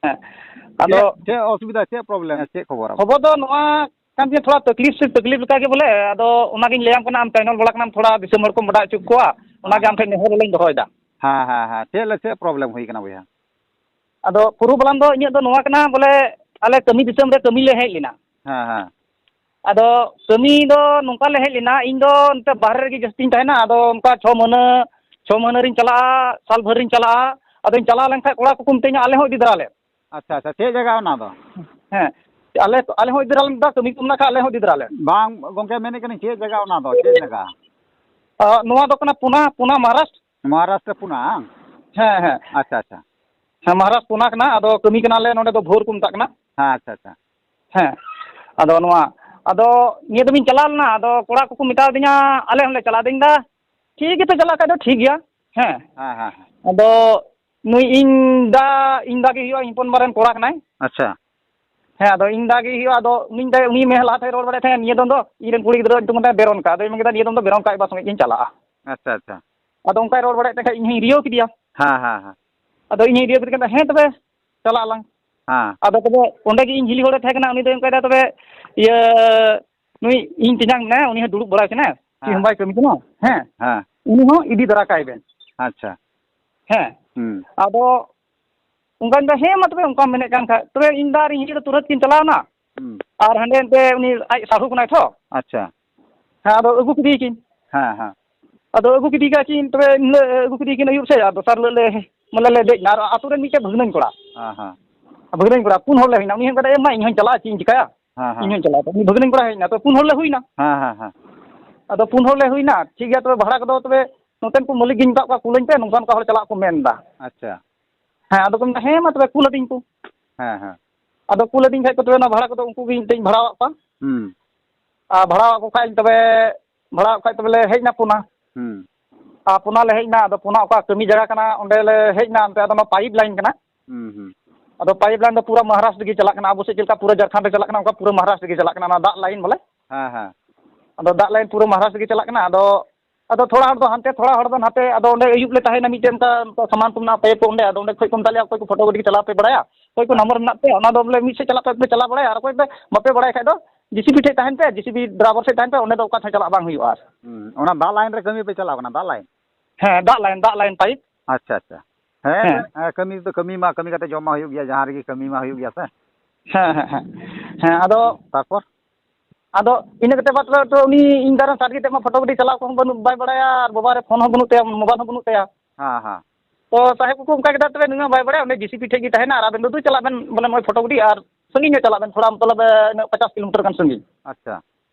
ᱦᱮᱸ᱾ ᱟᱫᱚ ᱪᱮᱫ, ᱪᱮᱫ ᱚᱥᱩᱵᱤᱫᱷᱟ, ᱪᱮᱫ ᱯᱨᱚᱵᱞᱮᱢ, ᱪᱮᱫ ᱠᱷᱚᱵᱚᱨ ᱟᱢᱟᱜ? ᱠᱷᱚᱵᱚᱨ ᱫᱚ ᱱᱚᱣᱟ ᱠᱟᱱ ᱜᱮ, ᱛᱷᱚᱲᱟ ᱛᱟᱠᱞᱤᱯ ᱥᱮ ᱛᱟᱠᱞᱤᱯ ᱞᱮᱠᱟ ᱜᱮ ᱵᱚᱞᱮ᱾ ᱟᱫᱚ ᱚᱱᱟᱜᱤᱧ ᱞᱟᱹᱭᱟᱢ ᱠᱟᱱᱟ, ᱟᱢ ᱪᱮᱱᱮᱞ ᱵᱟᱞᱟ ᱠᱟᱱᱟᱢ, ᱛᱷᱚᱲᱟ ᱫᱤᱥᱚᱢ ᱦᱚᱲ ᱠᱚᱢ ᱵᱟᱰᱟᱭ ᱦᱚᱪᱚ ᱠᱚᱣᱟ, ᱚᱱᱟᱜᱮ ᱟᱢ ᱴᱷᱮᱱ ᱱᱮᱦᱚᱨ ᱞᱤᱧ ᱫᱚᱦᱚᱭᱮᱫᱟ᱾ ᱦᱮᱸ, ᱦᱮᱸ, ᱦᱮᱸ᱾ ᱪᱮᱫ ᱞᱮ, ᱪᱮᱫ ᱯᱨᱚᱵᱞᱮᱢ ᱦᱩᱭ ᱠᱟᱱᱟ ᱵᱚᱭᱦᱟ? ᱟᱫᱚ ᱯᱨᱚᱵᱞᱮᱢ ᱫᱚ ᱤᱧᱟᱹᱜ ᱫᱚ ᱱᱚᱣᱟ ᱠᱟᱱᱟ ᱵᱚᱞᱮ, ᱟᱞᱮ ᱠᱟᱹᱢᱤ ᱫᱤᱥᱚᱢ ᱨᱮ ᱠᱟᱹᱢᱤ ᱞᱮ ᱦᱮᱡ ᱞᱮᱱᱟ᱾ ᱦᱮᱸ, ᱦᱮᱸ᱾ ᱟᱫᱚ ᱠᱟᱹᱢᱤ ᱫᱚ ᱱᱚᱝᱠᱟ ᱞᱮ ᱦᱮᱡ ᱞᱮᱱᱟ, ᱤᱧ ᱫᱚ ᱱᱚᱛᱮ ᱵᱟᱦᱨᱮ ᱨᱮᱜᱮ ᱡᱟᱹᱥᱛᱤᱧ ᱛᱟᱦᱮᱱᱟ᱾ ᱟᱫᱚ ᱚᱱᱠᱟ ᱪᱷᱚ ᱢᱟᱹᱦᱱᱟᱹ, ᱪᱷᱚ ᱢᱟᱹᱦᱱᱟᱹ ᱨᱤᱧ ᱪᱟᱞᱟᱜᱼᱟ, ᱥᱟᱞ ᱵᱷᱟᱹᱨ ᱨᱤᱧ ᱪᱟᱞᱟᱜᱼᱟ᱾ ᱟᱫᱚᱧ ᱪᱟᱞᱟᱣ ᱞᱮᱱᱠᱷᱟᱱ ᱠᱚᱲᱟ ᱠᱚᱠᱚ ᱢᱤᱛᱟᱹᱧᱟ, "ᱟᱞᱮ ᱦᱚᱸ ᱤᱫᱤ ᱫᱟᱨᱟ ᱞᱮᱢ᱾" ᱟᱪᱪᱷᱟ, ᱟᱪᱪᱷᱟ᱾ ᱪᱮᱫ ᱡᱟᱭᱜᱟ ᱚᱱᱟ ᱫᱚ? ᱦᱮᱸ, ᱟᱞᱮ, ᱟᱞᱮ ᱦᱚᱸ ᱤᱫᱤ ᱫᱟᱨᱟ ᱞᱮᱢ, ᱫᱟ, ᱠᱟᱹᱢᱤ ᱠᱚ ᱢᱮᱱᱟᱜ ᱠᱷᱟᱱ ᱟᱞᱮ ᱦᱚᱸ ᱤᱫᱤ ᱫᱟᱨᱟ ᱞᱮᱢ᱾ ᱵᱟᱝ ᱜᱚᱝᱠᱮ, ᱢᱮᱱᱮᱫ ᱠᱟᱹᱱᱟᱹᱧ ᱪᱮᱫ ᱡᱟᱭᱜᱟ ᱚᱱᱟ ᱫᱚ, ᱪᱮᱫ ᱡᱟᱭᱜᱟ? ᱟᱸ, ᱱᱚᱣᱟ ᱫᱚ ᱠᱟᱱᱟ ᱯᱩᱱᱟ, ᱯᱩᱱᱟ ᱢᱚᱦᱟᱨᱟᱥᱴᱨ᱾ ᱢᱚᱦᱟᱨᱟᱥᱴᱨ ᱯᱩᱱᱟ, ᱵᱟᱝ? ᱦᱮᱸ, ᱦᱮᱸ᱾ ᱟᱪᱪᱷᱟ, ᱟᱪᱪᱷᱟ᱾ ᱦᱮᱸ, ᱢᱚᱦᱟᱨᱟᱥᱴᱨ ᱯᱩᱱᱟ ᱠᱟᱱᱟ᱾ ᱟᱫᱚ ᱠᱟᱹᱢᱤ ᱠᱟᱱᱟᱞᱮ ᱱᱚᱰᱮ ᱫᱚ ᱵᱷᱳᱨ ᱠᱚ ᱢᱮᱛᱟᱜ ᱠᱟᱱᱟ᱾ ᱦᱮᱸ, ᱟᱪᱪᱷᱟ, ᱟᱪᱪᱷᱟ᱾ ᱦᱮᱸ, ᱟᱫᱚ ᱱᱚᱣᱟ, ᱟᱫᱚ ᱱᱤᱭᱟᱹ ᱫᱚᱢᱤᱧ ᱪᱟᱞᱟᱣ ᱞᱮᱱᱟ, ᱟᱫᱚ ᱠᱚᱲᱟ ᱠᱚᱠᱚ ᱢᱮᱛᱟ ᱫᱤᱧᱟ, "ᱟᱞᱮ ᱦᱚᱸᱞᱮ ᱪᱟᱞᱟᱜᱼᱟ", ᱟᱫᱚᱧ ᱫᱟ, "ᱴᱷᱤᱠ ᱜᱮᱭᱟ, ᱯᱮ ᱪᱟᱞᱟᱜ ᱠᱷᱟᱡ ᱫᱚ ᱴᱷᱤᱠ ᱜᱮᱭᱟ᱾" ᱦᱮᱸ᱾ ᱦᱮᱸ, ᱦᱮᱸ, ᱦᱮᱸ᱾ ᱟᱫᱚ ᱱᱩᱭ ᱤᱧ ᱫᱟ, ᱤᱧ ᱫᱟ ᱜᱮ ᱦᱩᱭᱩᱜᱼᱟ, ᱤᱧ ᱦᱚᱯᱚᱱ ᱵᱟ ᱨᱮᱱ ᱠᱚᱲᱟ ᱠᱟᱱᱟᱭ᱾ ᱟᱪᱪᱷᱟ᱾ ᱦᱮᱸ, ᱟᱫᱚ ᱤᱧ ᱫᱟ ᱜᱮ ᱦᱩᱭᱩᱜᱼᱟ᱾ ᱟᱫᱚ ᱩᱱᱤ ᱫᱟ, ᱩᱱᱤ ᱢᱮ ᱞᱟᱦᱟ ᱛᱮᱭ ᱨᱚᱲ ᱵᱟᱲᱟᱭᱮᱫ ᱛᱟᱦᱮᱸᱫ, ᱱᱤᱭᱟᱹ ᱫᱚᱢ ᱫᱚ ᱤᱧ ᱨᱮᱱ ᱠᱩᱲᱤ ᱜᱤᱫᱽᱨᱟᱹ ᱧᱩᱛᱩᱢ ᱢᱮᱛᱟᱭ ᱵᱮᱨᱚᱱᱠᱟ᱾ ᱟᱫᱚᱭ ᱢᱮᱱ ᱠᱮᱫᱟ, "ᱱᱤᱭᱟᱹ ᱫᱚᱢ ᱫᱚ ᱵᱮᱨᱚᱱᱠᱟ ᱟᱡ ᱵᱟ ᱥᱚᱸᱜᱮ ᱜᱤᱧ ᱪᱟᱞᱟᱜᱼᱟ᱾" ᱟᱪᱪᱷᱟ, ᱟᱪᱪᱷᱟ᱾ ᱟᱫᱚ ᱚᱱᱠᱟᱭ ᱨᱚᱲ ᱵᱟᱲᱟᱭᱮᱫ ᱛᱟᱦᱮᱸᱫ ᱠᱷᱟᱡ ᱤᱧ ᱦᱚᱸᱧ ᱨᱤᱭᱟᱹᱣ ᱠᱮᱫᱮᱭᱟ᱾ ᱦᱮᱸ, ᱦᱮᱸ, ᱦᱮᱸ᱾ ᱟᱫᱚ ᱤᱧ ᱦᱚᱸᱧ ᱨᱤᱭᱟᱹᱣ ᱠᱮᱫᱮ ᱠᱷᱟᱱ, "ᱦᱮᱸ, ᱛᱚᱵᱮ ᱪᱟᱞᱟᱜ ᱟᱞᱟᱝ᱾" ᱦᱮᱸ᱾ ᱟᱫᱚ ᱛᱚᱵᱮ ᱚᱸᱰᱮ ᱜᱮ ᱤᱧ ᱦᱤᱞᱤ ᱦᱚᱲᱮ ᱛᱟᱦᱮᱸ ᱠᱟᱱᱟ, ᱩᱱᱤ ᱫᱚᱭ ᱚᱱᱠᱟᱭᱮᱫᱟ, "ᱛᱚᱵᱮ ᱤᱭᱟᱹ ᱱᱩᱭ ᱤᱧ ᱛᱮᱧᱟᱝ ᱢᱮᱱᱟᱭᱟ, ᱩᱱᱤ ᱦᱚᱸ ᱫᱩᱲᱩᱵ ᱵᱟᱲᱟᱭ ᱠᱟᱱᱟᱭ, ᱪᱮᱫ ᱦᱚᱸ ᱦᱮᱸ᱾ ᱵᱟᱭ ᱠᱟᱹᱢᱤ ᱠᱟᱱᱟ, ᱦᱮᱸ, ᱦᱮᱸ᱾ ᱩᱱᱤ ᱦᱚᱸ ᱤᱫᱤ ᱫᱟᱨᱟ ᱠᱟᱭ ᱵᱮᱱ᱾" ᱟᱪᱪᱷᱟ᱾ ᱦᱮᱸ᱾ ᱦᱩᱸ᱾ ᱟᱫᱚ ᱚᱱᱠᱟᱧ ᱢᱮᱱᱫᱟ, "ᱦᱮᱸ, ᱢᱟ ᱛᱚᱵᱮ ᱚᱱᱠᱟᱢ ᱢᱮᱱᱮᱫ ᱠᱟᱱ ᱠᱷᱟᱡ᱾" ᱛᱚᱵᱮ ᱤᱧ ᱫᱟ ᱟᱨ ᱤᱧ ᱦᱤᱞᱤ ᱫᱚ ᱛᱩᱨᱟᱹᱛ ᱠᱤᱱ ᱪᱟᱞᱟᱣᱱᱟ᱾ ᱦᱩᱸ᱾ ᱟᱨ ᱦᱟᱸᱰᱮ ᱮᱱᱛᱮ ᱩᱱᱤ ᱟᱡ ᱥᱟᱹᱦᱩ ᱠᱟᱱᱟᱭ ᱛᱷᱚ᱾ ᱟᱪᱪᱷᱟ᱾ ᱦᱮᱸ, ᱟᱫᱚ ᱟᱹᱜᱩ ᱠᱮᱫᱮᱭᱟᱠᱤᱱ᱾ ᱦᱮᱸ, ᱦᱮᱸ᱾ ᱟᱫᱚ ᱟᱹᱜᱩ ᱠᱮᱫᱮ ᱜᱮᱭᱟ ᱠᱤᱱ, ᱛᱚᱵᱮ ᱮᱱ ᱦᱤᱞᱳᱜ ᱟᱹᱜᱩ ᱠᱮᱫᱮ ᱠᱤᱱ ᱟᱹᱭᱩᱵ ᱥᱮᱫ, ᱟᱨ ᱫᱚᱥᱟᱨ ᱦᱤᱞᱳᱜ ᱞᱮ, ᱢᱟᱱᱮ ᱞᱮ ᱫᱮᱡ ᱮᱱᱟ᱾ ᱟᱨ ᱟᱹᱛᱩ ᱨᱮᱱ ᱢᱤᱫᱴᱮᱱ ᱵᱷᱟᱹᱜᱽᱱᱟᱹᱧ ᱠᱚᱲᱟ, ᱦᱮᱸ, ᱦᱮᱸ᱾ ᱵᱷᱟᱹᱜᱽᱱᱟᱹᱧ ᱠᱚᱲᱟ ᱯᱩᱱ ᱦᱚᱲ ᱞᱮ ᱦᱩᱭᱱᱟ᱾ ᱩᱱᱤ ᱦᱚᱸ ᱢᱮᱱᱫᱟ, "ᱮ ᱢᱟ, ᱤᱧ ᱦᱚᱸᱧ ᱪᱟᱞᱟᱜᱼᱟ, ᱪᱮᱫ ᱤᱧ ᱪᱤᱠᱟᱹᱭᱟ? ᱦᱮᱸ, ᱦᱮᱸ᱾ ᱤᱧ ᱦᱚᱸᱧ ᱪᱟᱞᱟᱜᱼᱟ᱾" ᱩᱱᱤ ᱵᱷᱟᱹᱜᱽᱱᱟᱹᱧ ᱠᱚᱲᱟ ᱦᱮᱡ ᱮᱱᱟ, ᱛᱚ ᱯᱩᱱ ᱦᱚᱲ ᱞᱮ ᱦᱩᱭᱱᱟ᱾ ᱦᱮᱸ, ᱦᱮᱸ, ᱦᱮᱸ᱾ ᱟᱫᱚ ᱯᱩᱱ ᱦᱚᱲ ᱞᱮ ᱦᱩᱭᱱᱟ, ᱴᱷᱤᱠ ᱜᱮᱭᱟ, ᱛᱚᱵᱮ ᱵᱷᱟᱲᱟ ᱠᱚᱫᱚ ᱛᱚᱵᱮ ᱱᱚᱛᱮᱱ ᱠᱚ ᱢᱟᱹᱞᱤᱠ ᱜᱤᱧ ᱢᱮᱛᱟᱫ ᱠᱚᱣᱟ, ᱠᱩᱞᱟᱹᱧ ᱯᱮ, ᱱᱚᱝᱠᱟ ᱱᱚᱝᱠᱟ ᱦᱚᱲ ᱪᱟᱞᱟᱜ ᱠᱚ ᱢᱮᱱᱫᱟ᱾ ᱟᱪᱪᱷᱟ᱾ ᱦᱮᱸ, ᱟᱫᱚ ᱠᱚ ᱢᱮᱱᱫᱟ, "ᱦᱮᱸ ᱢᱟ ᱛᱚᱵᱮ ᱠᱩᱞ ᱟᱹᱫᱤᱧ ᱠᱚ᱾" ᱦᱮᱸ, ᱦᱮᱸ᱾ ᱟᱫᱚ ᱠᱩᱞ ᱟᱹᱫᱤᱧ ᱠᱷᱟᱡ ᱠᱚ, ᱛᱚᱵᱮ ᱚᱱᱟ ᱵᱷᱟᱲᱟ ᱠᱚᱫᱚ ᱩᱱᱠᱩ ᱜᱮ ᱤᱧ ᱛᱮᱧ ᱵᱷᱟᱲᱟᱣᱟᱫ ᱠᱚᱣᱟ᱾ ᱦᱩᱸ᱾ ᱟᱨ ᱵᱷᱟᱲᱟᱣᱟᱫ ᱠᱚ ᱠᱷᱟᱡ ᱤᱧ, ᱛᱚᱵᱮ ᱵᱷᱟᱲᱟᱣᱟᱫ ᱠᱷᱟᱡ ᱛᱚᱵᱮ ᱞᱮ ᱦᱮᱡ ᱮᱱᱟ ᱯᱩᱱᱟ᱾ ᱦᱩᱸ᱾ ᱟᱨ ᱯᱩᱱᱟ ᱞᱮ ᱦᱮᱡ ᱮᱱᱟ, ᱟᱫᱚ ᱯᱩᱱᱟ ᱚᱠᱟ ᱠᱟᱹᱢᱤ ᱡᱟᱭᱜᱟ ᱠᱟᱱᱟ, ᱚᱸᱰᱮ ᱞᱮ ᱦᱮᱡ ᱮᱱᱟ, ᱚᱱᱛᱮ ᱟᱫᱚ ᱚᱱᱟ ᱯᱟᱭᱤᱯ ᱞᱟᱭᱤᱱ ᱠᱟᱱᱟ᱾ ᱦᱩᱸ, ᱦᱩᱸ᱾ ᱟᱫᱚ ᱯᱟᱭᱤᱯ ᱞᱟᱭᱤᱱ ᱫᱚ ᱯᱩᱨᱟᱹ ᱢᱚᱦᱟᱨᱟᱥᱴᱨ ᱜᱮ ᱪᱟᱞᱟᱜ ᱠᱟᱱᱟ, ᱟᱵᱚ ᱥᱮᱫ ᱪᱮᱫ ᱞᱮᱠᱟ ᱯᱩᱨᱟᱹ ᱡᱷᱟᱲᱠᱷᱚᱸᱰ ᱨᱮ ᱪᱟᱞᱟᱜ ᱠᱟᱱᱟ, ᱚᱱᱠᱟ ᱯᱩᱨᱟᱹ ᱢᱚᱦᱟᱨᱟᱥᱴᱨ ᱜᱮ ᱪᱟᱞᱟᱜ ᱠᱟᱱᱟ, ᱚᱱᱟ ᱫᱟᱜ ᱞᱟᱭᱤᱱ ᱵᱚᱞᱮ᱾ ᱦᱮᱸ, ᱦᱮᱸ᱾ ᱟᱫᱚ ᱫᱟᱜ ᱞᱟᱭᱤᱱ ᱯᱩᱨᱟᱹ ᱢᱚᱦᱟᱨᱟᱥᱴᱨ ᱜᱮ ᱪᱟᱞᱟᱜ ᱠᱟᱱᱟ᱾ ᱟᱫᱚ, ᱟᱫᱚ ᱛᱷᱚᱲᱟ ᱦᱚᱲ ᱫᱚ ᱦᱟᱱᱛᱮ, ᱛᱷᱚᱲᱟ ᱦᱚᱲ ᱫᱚ ᱱᱟᱛᱮ᱾ ᱟᱫᱚ ᱚᱸᱰᱮ ᱟᱹᱭᱩᱵ ᱞᱮ ᱛᱟᱦᱮᱸᱭᱮᱱᱟ, ᱢᱤᱫᱴᱮᱱ ᱚᱱᱠᱟ ᱥᱟᱢᱟᱱ ᱠᱚ ᱢᱮᱱᱟᱜᱼᱟ, ᱯᱟᱭᱤᱯ ᱠᱚ ᱚᱸᱰᱮ, ᱟᱫᱚ ᱚᱸᱰᱮ ᱠᱷᱚᱡ ᱠᱚ ᱢᱮᱛᱟ ᱞᱮᱭᱟ, ᱚᱠᱚᱭ ᱠᱚ ᱯᱷᱳᱴᱳ ᱜᱟᱹᱰᱤ ᱪᱟᱞᱟᱣ ᱯᱮ ᱵᱟᱲᱟᱭᱟ, ᱚᱠᱚᱭ ᱠᱚ ᱦᱮᱸ᱾ ᱱᱟᱢᱵᱟᱨ ᱢᱮᱱᱟᱜ ᱯᱮ, ᱚᱱᱟ ᱫᱚ ᱵᱚᱞᱮ ᱢᱤᱫ ᱥᱮᱫ ᱪᱟᱞᱟᱜ ᱯᱮ, ᱯᱮ ᱪᱟᱞᱟᱣ ᱵᱟᱲᱟᱭᱟ, ᱟᱨ ᱚᱠᱚᱭ ᱯᱮ ᱵᱟᱯᱮ ᱵᱟᱲᱟᱭ ᱠᱷᱟᱡ ᱫᱚ ᱡᱮ ᱥᱤ ᱵᱤ ᱰᱨᱟᱭᱵᱷᱟᱨ ᱥᱮᱫ ᱛᱟᱦᱮᱱ ᱯᱮ, ᱚᱸᱰᱮ ᱫᱚ ᱚᱠᱟ ᱴᱷᱮᱱ ᱪᱟᱞᱟᱜ ᱵᱟᱝ ᱦᱩᱭᱩᱜᱼᱟ ᱟᱨ᱾ ᱦᱩᱸ, ᱚᱱᱟ ᱫᱟᱜ ᱞᱟᱭᱤᱱ ᱨᱮ ᱠᱟᱹᱢᱤ ᱯᱮ ᱪᱟᱞᱟᱣ ᱠᱟᱱᱟ, ᱫᱟᱜ ᱞᱟᱭᱤᱱ? ᱦᱮᱸ, ᱫᱟᱜ ᱞᱟᱭᱤᱱ, ᱫᱟᱜ ᱞᱟᱭᱤᱱ ᱯᱟᱭᱤᱯ᱾ ᱟᱪᱪᱷᱟ, ᱟᱪᱪᱷᱟ᱾ ᱦᱮᱸ, ᱦᱮᱸ᱾ ᱦᱮᱸ, ᱠᱟᱹᱢᱤ ᱫᱚ ᱠᱟᱹᱢᱤ ᱢᱟ, ᱠᱟᱹᱢᱤ ᱠᱟᱛᱮ ᱡᱚᱢ ᱢᱟ ᱦᱩᱭᱩᱜ ᱜᱮᱭᱟ, ᱡᱟᱦᱟᱸ ᱨᱮᱜᱮ ᱠᱟᱹᱢᱤ ᱢᱟ ᱦᱩᱭᱩᱜ ᱜᱮᱭᱟ ᱥᱮ᱾ ᱦᱮᱸ, ᱦᱮᱸ, ᱦᱮᱸ᱾ ᱦᱮᱸ, ᱟᱫᱚ, ᱛᱟᱨᱯᱚᱨ? ᱟᱫᱚ ᱤᱱᱟᱹ ᱠᱟᱛᱮ ᱵᱟᱫ ᱨᱮ ᱛᱚ ᱩᱱᱤ ᱤᱧ ᱫᱟᱨᱮ ᱥᱟᱰᱜᱮ ᱛᱮ ᱢᱟ ᱯᱷᱳᱴᱳ ᱜᱟᱹᱰᱤ ᱪᱟᱞᱟᱣ ᱠᱚᱦᱚᱸ ᱵᱟᱹᱱᱩᱜ, ᱵᱟᱭ ᱵᱟᱲᱟᱭᱟ, ᱟᱨ ᱵᱟᱵᱟ ᱨᱮ ᱯᱷᱳᱱ ᱦᱚᱸ ᱵᱟᱹᱱᱩᱜ ᱛᱟᱭᱟ, ᱢᱳᱵᱟᱭᱤᱞ ᱦᱚᱸ ᱵᱟᱹᱱᱩᱜ ᱛᱟᱭᱟ᱾ ᱦᱮᱸ, ᱦᱮᱸ᱾ ᱛᱚ ᱥᱟᱦᱮᱵᱽ ᱠᱚᱠᱚ ᱚᱱᱠᱟ ᱠᱮᱫᱟ, ᱛᱚᱵᱮ ᱱᱩᱭ ᱢᱟ ᱵᱟᱭ ᱵᱟᱲᱟᱭᱟ, ᱩᱱᱤ ᱡᱮ ᱥᱤ ᱵᱤ ᱴᱷᱮᱡ ᱜᱮ ᱛᱟᱦᱮᱱᱟ, ᱟᱨ ᱟᱵᱮᱱ ᱫᱚ ᱫᱩ ᱪᱟᱞᱟᱜ ᱵᱮᱱ, ᱵᱚᱞᱮ ᱱᱚᱜᱼᱚᱭ ᱯᱷᱳᱴᱳ ᱜᱟᱹᱰᱤ, ᱟᱨ ᱥᱟᱺᱜᱤᱧ ᱧᱚᱜ ᱪᱟᱞᱟᱜ ᱵᱮᱱ, ᱛᱷᱚᱲᱟ ᱢᱚᱛᱞᱚᱵ, ᱤᱱᱟᱹᱜ ᱯᱚᱪᱟᱥ ᱠᱤᱞᱳᱢᱤᱴᱟᱨ ᱜᱟᱱ ᱥᱟᱺᱜᱤᱧ᱾ ᱟᱪᱪᱷᱟ᱾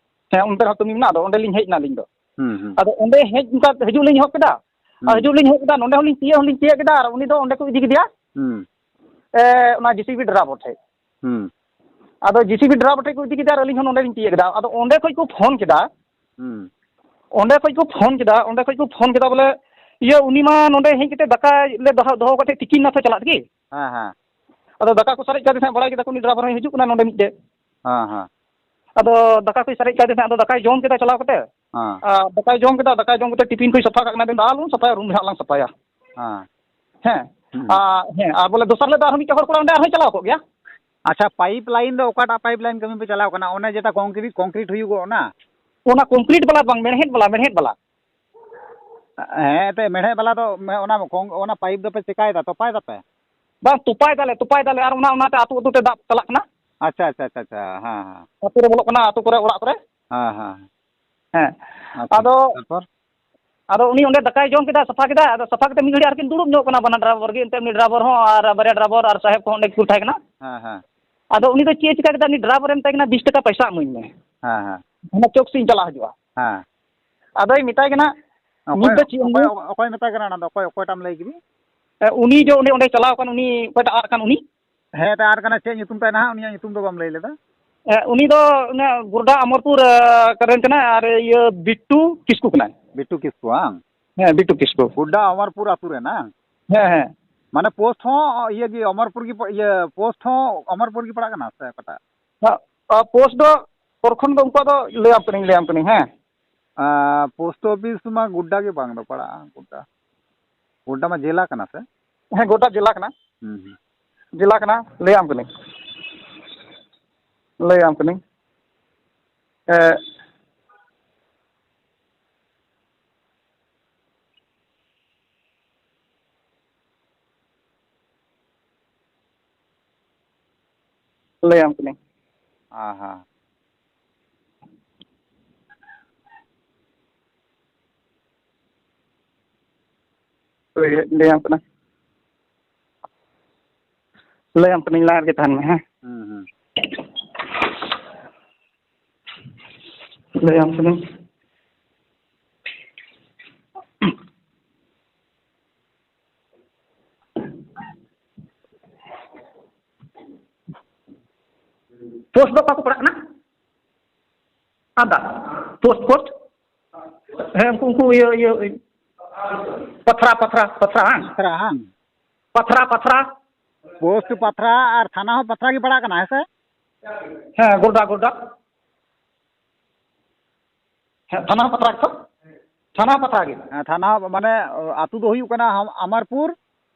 ᱦᱮᱸ, ᱚᱱᱛᱮ ᱨᱮᱦᱚᱸ ᱠᱟᱹᱢᱤ ᱢᱮᱱᱟᱜᱼᱟ, ᱟᱫᱚ ᱚᱸᱰᱮ ᱞᱤᱧ ᱦᱮᱡ ᱮᱱᱟ ᱟᱹᱞᱤᱧ ᱫᱚ᱾ ᱦᱩᱸ, ᱦᱩᱸ᱾ ᱟᱫᱚ ᱚᱸᱰᱮ ᱦᱮᱡ, ᱚᱱᱠᱟ ᱦᱤᱡᱩᱜ ᱞᱤᱧ ᱮᱦᱚᱵ ᱠᱮᱫᱟ, ᱟᱨ ᱦᱩᱸ᱾ ᱦᱤᱡᱩᱜ ᱞᱤᱧ ᱮᱦᱚᱵ ᱠᱮᱫᱟ, ᱱᱚᱸᱰᱮ ᱦᱚᱸᱞᱤᱧ ᱛᱤᱭᱟᱹᱜ ᱦᱚᱸᱞᱤᱧ ᱛᱤᱭᱟᱹᱜ ᱠᱮᱫᱟ, ᱟᱨ ᱩᱱᱤ ᱫᱚ ᱚᱸᱰᱮ ᱠᱚ ᱤᱫᱤ ᱠᱮᱫᱮᱭᱟ, ᱦᱩᱸ᱾ ᱮ, ᱚᱱᱟ ᱡᱮ ᱥᱤ ᱵᱤ ᱰᱨᱟᱭᱵᱷᱟᱨ ᱴᱷᱮᱡ᱾ ᱦᱩᱸ᱾ ᱟᱫᱚ ᱡᱮ ᱥᱤ ᱵᱤ ᱰᱨᱟᱭᱵᱷᱟᱨ ᱴᱷᱮᱡ ᱠᱚ ᱤᱫᱤ ᱠᱮᱫᱟ, ᱟᱨ ᱟᱹᱞᱤᱧ ᱦᱚᱸ ᱱᱚᱸᱰᱮ ᱞᱤᱧ ᱛᱤᱭᱟᱹᱜ ᱠᱮᱫᱟ᱾ ᱟᱫᱚ ᱚᱸᱰᱮ ᱠᱷᱚᱡ ᱠᱚ ᱯᱷᱳᱱ ᱠᱮᱫᱟ, ᱦᱩᱸ᱾ ᱚᱸᱰᱮ ᱠᱷᱚᱡ ᱠᱚ ᱯᱷᱳᱱ ᱠᱮᱫᱟ, ᱚᱸᱰᱮ ᱠᱷᱚᱡ ᱠᱚ ᱯᱷᱳᱱ ᱠᱮᱫᱟ ᱵᱚᱞᱮ, ᱤᱭᱟᱹ, ᱩᱱᱤ ᱢᱟ ᱱᱚᱸᱰᱮ ᱦᱮᱡ ᱠᱟᱛᱮ ᱫᱟᱠᱟ ᱞᱮ ᱫᱚᱦᱚ, ᱫᱚᱦᱚ ᱠᱟᱛᱮ ᱛᱤᱠᱤᱱ ᱱᱟᱥᱛᱟ ᱪᱟᱞᱟᱜ ᱛᱮᱜᱮ᱾ ᱦᱮᱸ, ᱦᱮᱸ᱾ ᱟᱫᱚ ᱫᱟᱠᱟ ᱠᱚ ᱥᱟᱨᱮᱡ ᱠᱟᱛᱮ ᱦᱟᱸᱜ ᱵᱟᱲᱟᱭ ᱠᱮᱫᱟ ᱠᱚ, ᱩᱱᱤ ᱰᱨᱟᱭᱵᱷᱟᱨ ᱦᱚᱸᱭ ᱦᱤᱡᱩᱜ ᱠᱟᱱᱟ ᱱᱚᱸᱰᱮ ᱢᱤᱫᱴᱮᱡ᱾ ᱦᱮᱸ, ᱦᱮᱸ᱾ ᱟᱫᱚ ᱫᱟᱠᱟ ᱠᱚᱭ ᱥᱟᱨᱮᱡ ᱠᱟᱛᱮ ᱦᱟᱸᱜ, ᱟᱫᱚ ᱫᱟᱠᱟᱭ ᱡᱚᱢ ᱠᱮᱫᱟ ᱪᱟᱞᱟᱣ ᱠᱟᱛᱮ᱾ ᱦᱮᱸ᱾ ᱟᱨ ᱫᱟᱠᱟᱭ ᱡᱚᱢ ᱠᱮᱫᱟ, ᱫᱟᱠᱟᱭ ᱡᱚᱢ ᱠᱟᱛᱮ ᱴᱤᱯᱷᱤᱱ ᱠᱚᱭ ᱥᱟᱯᱷᱟ ᱠᱟᱜ ᱠᱟᱱᱟ, ᱟᱫᱚ ᱟᱞᱚᱢ ᱥᱟᱯᱷᱟᱭᱟ, ᱨᱩᱢ ᱨᱮ ᱦᱟᱸᱜ ᱞᱟᱝ ᱥᱟᱯᱷᱟᱭᱟ᱾ ᱦᱮᱸ᱾ ᱦᱮᱸ᱾ ᱦᱩᱸ᱾ ᱟᱨ, ᱦᱮᱸ, ᱟᱨ ᱵᱚᱞᱮ ᱫᱚᱥᱟᱨ ᱦᱤᱞᱳᱜ ᱫᱚ ᱟᱨᱦᱚᱸ ᱢᱤᱫᱴᱮᱡ ᱦᱚᱲ ᱠᱚᱲᱟ ᱚᱸᱰᱮ ᱟᱨᱦᱚᱸᱭ ᱪᱟᱞᱟᱣ ᱠᱚᱜ ᱜᱮᱭᱟ᱾ ᱟᱪᱪᱷᱟ, ᱯᱟᱭᱤᱯ ᱞᱟᱭᱤᱱ ᱫᱚ ᱚᱠᱟᱴᱟᱜ ᱯᱟᱭᱤᱯ ᱞᱟᱭᱤᱱ ᱠᱟᱹᱢᱤ ᱯᱮ ᱪᱟᱞᱟᱣ ᱠᱟᱱᱟ? ᱚᱱᱮ ᱡᱮᱴᱟ ᱠᱚᱝᱠᱨᱤᱴ, ᱠᱚᱝᱠᱨᱤᱴ ᱦᱩᱭᱩᱜᱚᱜ ᱚᱱᱟ? ᱚᱱᱟ ᱠᱚᱝᱠᱨᱤᱴ ᱵᱟᱞᱟ ᱵᱟᱝ, ᱢᱮᱬᱦᱮᱫ ᱵᱟᱞᱟ, ᱢᱮᱬᱦᱮᱫ ᱵᱟᱞᱟ᱾ ᱦᱮᱸ, ᱮᱱᱛᱮᱫ ᱢᱮᱬᱦᱮᱫ ᱵᱟᱞᱟ ᱫᱚ, ᱢᱮ-, ᱚᱱᱟ ᱠᱚᱝ-, ᱚᱱᱟ ᱯᱟᱭᱤᱯ ᱫᱚᱯᱮ ᱪᱮᱠᱟᱭᱮᱫᱟ, ᱛᱚᱯᱟᱭ ᱫᱟᱯᱮ? ᱵᱟᱝ, ᱛᱚᱯᱟᱭ ᱫᱟᱞᱮ, ᱛᱚᱯᱟᱭ ᱫᱟᱞᱮ, ᱟᱨ ᱚᱱᱟ, ᱚᱱᱟᱛᱮ ᱟᱹᱛᱩ ᱟᱹᱛᱩ ᱛᱮ ᱫᱟᱜ ᱪᱟᱞᱟᱜ ᱠᱟᱱᱟ᱾ ᱟᱪᱪᱷᱟ, ᱟᱪᱪᱷᱟ, ᱟᱪᱪᱷᱟ, ᱟᱪᱪᱷᱟ, ᱦᱮᱸ, ᱦᱮᱸ᱾ ᱟᱹᱛᱩ ᱨᱮ ᱵᱚᱞᱚᱜ ᱠᱟᱱᱟ, ᱟᱹᱛᱩ ᱠᱚᱨᱮ, ᱚᱲᱟᱜ ᱠᱚᱨᱮ᱾ ᱦᱮᱸ, ᱦᱮᱸ᱾ ᱦᱮᱸ᱾ ᱟᱪᱪᱷᱟ, ᱟᱫᱚ ᱛᱟᱨᱯᱚᱨ? ᱟᱫᱚ ᱩᱱᱤ ᱚᱸᱰᱮ ᱫᱟᱠᱟᱭ ᱡᱚᱢ ᱠᱮᱫᱟ, ᱥᱟᱯᱷᱟ ᱠᱮᱫᱟ, ᱟᱫᱚ ᱥᱟᱯᱷᱟ ᱠᱟᱛᱮ ᱢᱤᱫ ᱜᱷᱟᱹᱲᱤᱡ ᱟᱨᱠᱤᱱ ᱫᱩᱲᱩᱵ ᱧᱚᱜ ᱠᱟᱱᱟ ᱵᱟᱱᱟᱨ ᱰᱨᱟᱭᱵᱷᱟᱨ ᱜᱮ, ᱮᱱᱛᱮ ᱩᱱᱤ ᱰᱨᱟᱭᱵᱷᱟᱨ ᱦᱚᱸ ᱟᱨ ᱵᱟᱨᱭᱟ ᱰᱨᱟᱭᱵᱷᱟᱨ ᱟᱨ ᱥᱟᱦᱮᱵᱽ ᱠᱚᱦᱚᱸ ᱚᱸᱰᱮ ᱜᱮᱠᱚ ᱛᱟᱦᱮᱸ ᱠᱟᱱᱟ᱾ ᱦᱮᱸ, ᱦᱮᱸ᱾ ᱟᱫᱚ ᱩᱱᱤ ᱫᱚ ᱪᱮᱫ ᱮ ᱪᱤᱠᱟ ᱠᱮᱫᱟ, ᱩᱱᱤ ᱰᱨᱟᱭᱵᱷᱟᱨ ᱮ ᱢᱮᱛᱟᱭ ᱠᱟᱱᱟ, "ᱵᱤᱥ ᱴᱟᱠᱟ ᱯᱚᱭᱥᱟ ᱮᱢᱟᱹᱧ ᱢᱮ, ᱦᱮᱸ, ᱦᱮᱸ᱾ ᱚᱱᱟ ᱪᱚᱠ ᱥᱮᱫ ᱤᱧ ᱪᱟᱞᱟᱜ ᱦᱤᱡᱩᱜᱼᱟ᱾" ᱦᱮᱸ᱾ ᱟᱫᱚᱭ ᱢᱮᱛᱟᱭ ᱠᱟᱱᱟ, ᱚᱠᱚᱭ, "ᱱᱤᱛ ᱫᱚ ᱪᱮᱫ ᱮᱢ ᱚᱠᱚᱭ, ᱞᱟᱹᱭᱟ?" ᱚᱠᱚᱭ ᱢᱮᱛᱟᱭ ᱠᱟᱱᱟ ᱚᱱᱟ ᱫᱚ? ᱚᱠᱚᱭ, ᱚᱠᱚᱭᱴᱟᱜ ᱮᱢ ᱞᱟᱹᱭ ᱠᱮᱫᱟ? ᱮ, ᱩᱱᱤ ᱡᱮ ᱚᱸᱰᱮ, ᱚᱸᱰᱮ ᱪᱟᱞᱟᱣ ᱟᱠᱟᱱ ᱩᱱᱤ, ᱚᱠᱚᱭᱴᱟᱜ ᱟᱫ ᱟᱠᱟᱱ ᱩᱱᱤ? ᱦᱮᱸ, ᱮᱴᱟᱜ ᱟᱫ ᱟᱠᱟᱱᱟ, ᱪᱮᱫ ᱧᱩᱛᱩᱢ ᱛᱟᱭ ᱱᱟᱦᱟᱜ? ᱩᱱᱤᱭᱟᱜ ᱧᱩᱛᱩᱢ ᱫᱚ ᱵᱟᱢ ᱞᱟᱹᱭ ᱞᱮᱫᱟ᱾ ᱮ, ᱩᱱᱤ ᱫᱚ ᱚᱱᱮ ᱜᱳᱰᱰᱟ ᱟᱢᱚᱨᱯᱩᱨ, ᱮ, ᱨᱮᱱ ᱠᱟᱱᱟᱭ, ᱟᱨ ᱤᱭᱟᱹ ᱵᱤᱴᱴᱩ ᱠᱤᱥᱠᱩ ᱠᱟᱱᱟᱭ᱾ ᱵᱤᱴᱴᱩ ᱠᱤᱥᱠᱩ, ᱵᱟᱝ? ᱦᱮᱸ, ᱵᱤᱴᱴᱩ ᱠᱤᱥᱠᱩ᱾ ᱜᱳᱰᱰᱟ ᱟᱢᱚᱨᱯᱩᱨ ᱟᱹᱛᱩ ᱨᱮᱱ, ᱵᱟᱝ? ᱦᱮᱸ, ᱦᱮᱸ᱾ ᱢᱟᱱᱮ ᱯᱳᱥᱴ ᱦᱚᱸ ᱤᱭᱟᱹ ᱜᱮ, ᱟᱢᱚᱨᱯᱩᱨ ᱜᱮ ᱯᱟ-, ᱤᱭᱟᱹ, ᱯᱳᱥᱴ ᱦᱚᱸ ᱟᱢᱚᱨᱯᱩᱨ ᱜᱮ ᱯᱟᱲᱟᱜ ᱠᱟᱱᱟ ᱥᱮ ᱚᱠᱟᱴᱟᱜ? ᱟ, ᱟ, ᱯᱳᱥᱴ ᱫᱚ ᱯᱨᱚᱠᱷᱚᱸᱰ ᱫᱚ ᱩᱱᱠᱩᱣᱟᱜ ᱫᱚ ᱞᱟᱹᱭᱟᱢ ᱠᱟᱹᱱᱟᱹᱧ, ᱞᱟᱹᱭᱟᱢ ᱠᱟᱹᱱᱟᱹᱧ, ᱦᱮᱸ᱾ ᱟ, ᱯᱳᱥᱴ ᱚᱯᱷᱤᱥ ᱢᱟ ᱜᱳᱰᱰᱟ ᱜᱮ ᱵᱟᱝ ᱫᱚ ᱯᱟᱲᱟᱜᱼᱟ, ᱜᱳᱰᱰᱟ᱾ ᱜᱳᱰᱰᱟ ᱢᱟ ᱡᱮᱞᱟ ᱠᱟᱱᱟ ᱥᱮ? ᱦᱮᱸ, ᱜᱳᱰᱰᱟ ᱡᱮᱞᱟ ᱠᱟᱱᱟ᱾ ᱦᱩᱸ, ᱦᱩᱸ᱾ ᱡᱮᱞᱟ ᱠᱟᱱᱟ, ᱞᱟᱹᱭᱟᱢ ᱠᱟᱹᱱᱟᱹᱧ᱾ ᱞᱟᱹᱭᱟᱢ ᱠᱟᱹᱱᱟᱹᱧ᱾ ᱮ, ᱞᱟᱹᱭᱟᱢ ᱠᱟᱹᱱᱟᱹᱧ᱾ ᱦᱮᱸ, ᱦᱮᱸ᱾ ᱦᱳᱭ, ᱞᱟᱹᱭᱟᱢ ᱠᱟᱱᱟ᱾ ᱞᱟᱹᱭᱟᱢ ᱠᱟᱹᱱᱟᱹᱧ, ᱞᱟᱭᱤᱱ ᱨᱮᱜᱮ ᱛᱟᱦᱮᱱ ᱢᱮ, ᱦᱮᱸ? ᱦᱩᱸ, ᱦᱩᱸ᱾ ᱞᱟᱹᱭᱟᱢ ᱠᱟᱹᱱᱟᱹᱧ᱾ ᱯᱳᱥᱴ ᱫᱚ ᱚᱠᱟ ᱠᱚ ᱯᱟᱲᱟᱜ ᱠᱟᱱᱟ? ᱟᱫᱟ, ᱯᱳᱥᱴ, ᱯᱳᱥᱴ? ᱦᱮᱸ, ᱩᱱᱠᱩ, ᱩᱱᱠᱩ ᱤᱭᱟᱹ, ᱤᱭᱟᱹ, ᱯᱟᱛᱷᱨᱟ, ᱯᱟᱛᱷᱨᱟ, ᱯᱟᱛᱷᱨᱟ, ᱦᱟᱝ? ᱯᱟᱛᱷᱨᱟ, ᱦᱟᱝ? ᱯᱟᱛᱷᱨᱟ, ᱯᱟᱛᱷᱨᱟ᱾ ᱯᱳᱥᱴ ᱯᱟᱛᱷᱨᱟ ᱟᱨ ᱛᱷᱟᱱᱟ ᱦᱚᱸ ᱯᱟᱛᱷᱨᱟ ᱜᱮ ᱯᱟᱲᱟᱜ ᱠᱟᱱᱟ, ᱦᱮᱸ ᱥᱮ? ᱦᱮᱸ, ᱜᱳᱰᱰᱟ, ᱜᱳᱰᱰᱟ᱾ ᱦᱮᱸ, ᱛᱷᱟᱱᱟ ᱦᱚᱸ ᱯᱟᱛᱷᱨᱟ ᱜᱮᱛᱚ? ᱛᱷᱟᱱᱟ ᱦᱚᱸ ᱯᱟᱛᱷᱨᱟ ᱜᱮ᱾ ᱦᱮᱸ, ᱛᱷᱟᱱᱟ ᱦᱚᱸ, ᱢᱟᱱᱮ, ᱟᱹᱛᱩ ᱫᱚ ᱦᱩᱭᱩᱜ ᱠᱟᱱᱟ ᱦᱟᱢ-, ᱟᱢᱟᱨᱯᱩᱨ,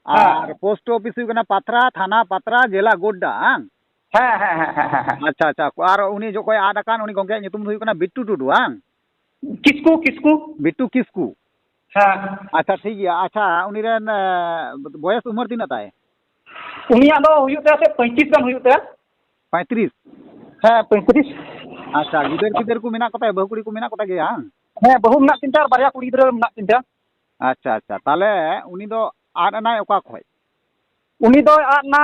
ᱦᱮᱸ᱾ ᱟᱨ ᱯᱳᱥᱴ ᱚᱯᱷᱤᱥ ᱦᱩᱭᱩᱜ ᱠᱟᱱᱟ ᱯᱟᱛᱷᱨᱟ, ᱛᱷᱟᱱᱟ ᱯᱟᱛᱷᱨᱟ, ᱡᱮᱞᱟ ᱜᱳᱰᱰᱟ, ᱦᱟᱝ? ᱦᱮᱸ, ᱦᱮᱸ, ᱦᱮᱸ, ᱦᱮᱸ, ᱦᱮᱸ᱾ ᱟᱪᱪᱷᱟ, ᱟᱪᱪᱷᱟ᱾ ᱟᱨ ᱩᱱᱤ ᱡᱚᱠᱷᱚᱡ ᱟᱫ ᱟᱠᱟᱱ, ᱩᱱᱤ ᱜᱚᱝᱠᱮᱭᱟᱜ ᱧᱩᱛᱩᱢ ᱫᱚ ᱦᱩᱭᱩᱜ ᱠᱟᱱᱟ ᱵᱤᱴᱴᱩ ᱴᱩᱰᱩ, ᱵᱟᱝ? ᱠᱤᱥᱠᱩ, ᱠᱤᱥᱠᱩ᱾ ᱵᱤᱴᱴᱩ ᱠᱤᱥᱠᱩ᱾ ᱦᱮᱸ᱾ ᱟᱪᱪᱷᱟ, ᱴᱷᱤᱠ ᱜᱮᱭᱟ᱾ ᱟᱪᱪᱷᱟ, ᱩᱱᱤ ᱨᱮᱱ, ᱮ, ᱵᱚᱭᱮᱥ ᱩᱢᱮᱨ ᱛᱤᱱᱟᱹᱜ ᱛᱟᱭ? ᱩᱱᱤᱭᱟᱜ ᱫᱚ ᱦᱩᱭᱩᱜ ᱛᱟᱭᱟ ᱥᱮ ᱯᱚᱸᱭᱛᱨᱤᱥ ᱜᱟᱱ ᱦᱩᱭᱩᱜ ᱛᱟᱭᱟ᱾ ᱯᱚᱸᱭᱛᱨᱤᱥ? ᱦᱮᱸ, ᱯᱚᱸᱭᱛᱨᱤᱥ᱾ ᱟᱪᱪᱷᱟ, ᱜᱤᱫᱟᱹᱨ ᱯᱤᱫᱟᱹᱨ ᱠᱚ ᱢᱮᱱᱟᱜ ᱠᱚ ᱛᱟᱭᱟ, ᱵᱟᱹᱦᱩ ᱠᱩᱲᱤ ᱠᱚ ᱢᱮᱱᱟᱜ ᱠᱚ ᱛᱟᱭ ᱜᱮᱭᱟ, ᱵᱟᱝ? ᱦᱮᱸ, ᱵᱟᱹᱦᱩ ᱢᱮᱱᱟᱜ ᱠᱤᱱ ᱛᱟᱭᱟ ᱟᱨ ᱵᱟᱨᱭᱟ ᱠᱩᱲᱤ ᱜᱤᱫᱽᱨᱟᱹ ᱢᱮᱱᱟᱜ ᱠᱤᱱ ᱛᱟᱭᱟ᱾ ᱟᱪᱪᱷᱟ, ᱟᱪᱪᱷᱟ᱾ ᱛᱟᱦᱚᱞᱮ ᱩᱱᱤ ᱫᱚ ᱟᱫ ᱮᱱᱟᱭ ᱚᱠᱟ ᱠᱷᱚᱡ? ᱩᱱᱤ ᱫᱚᱭ ᱟᱫ ᱮᱱᱟ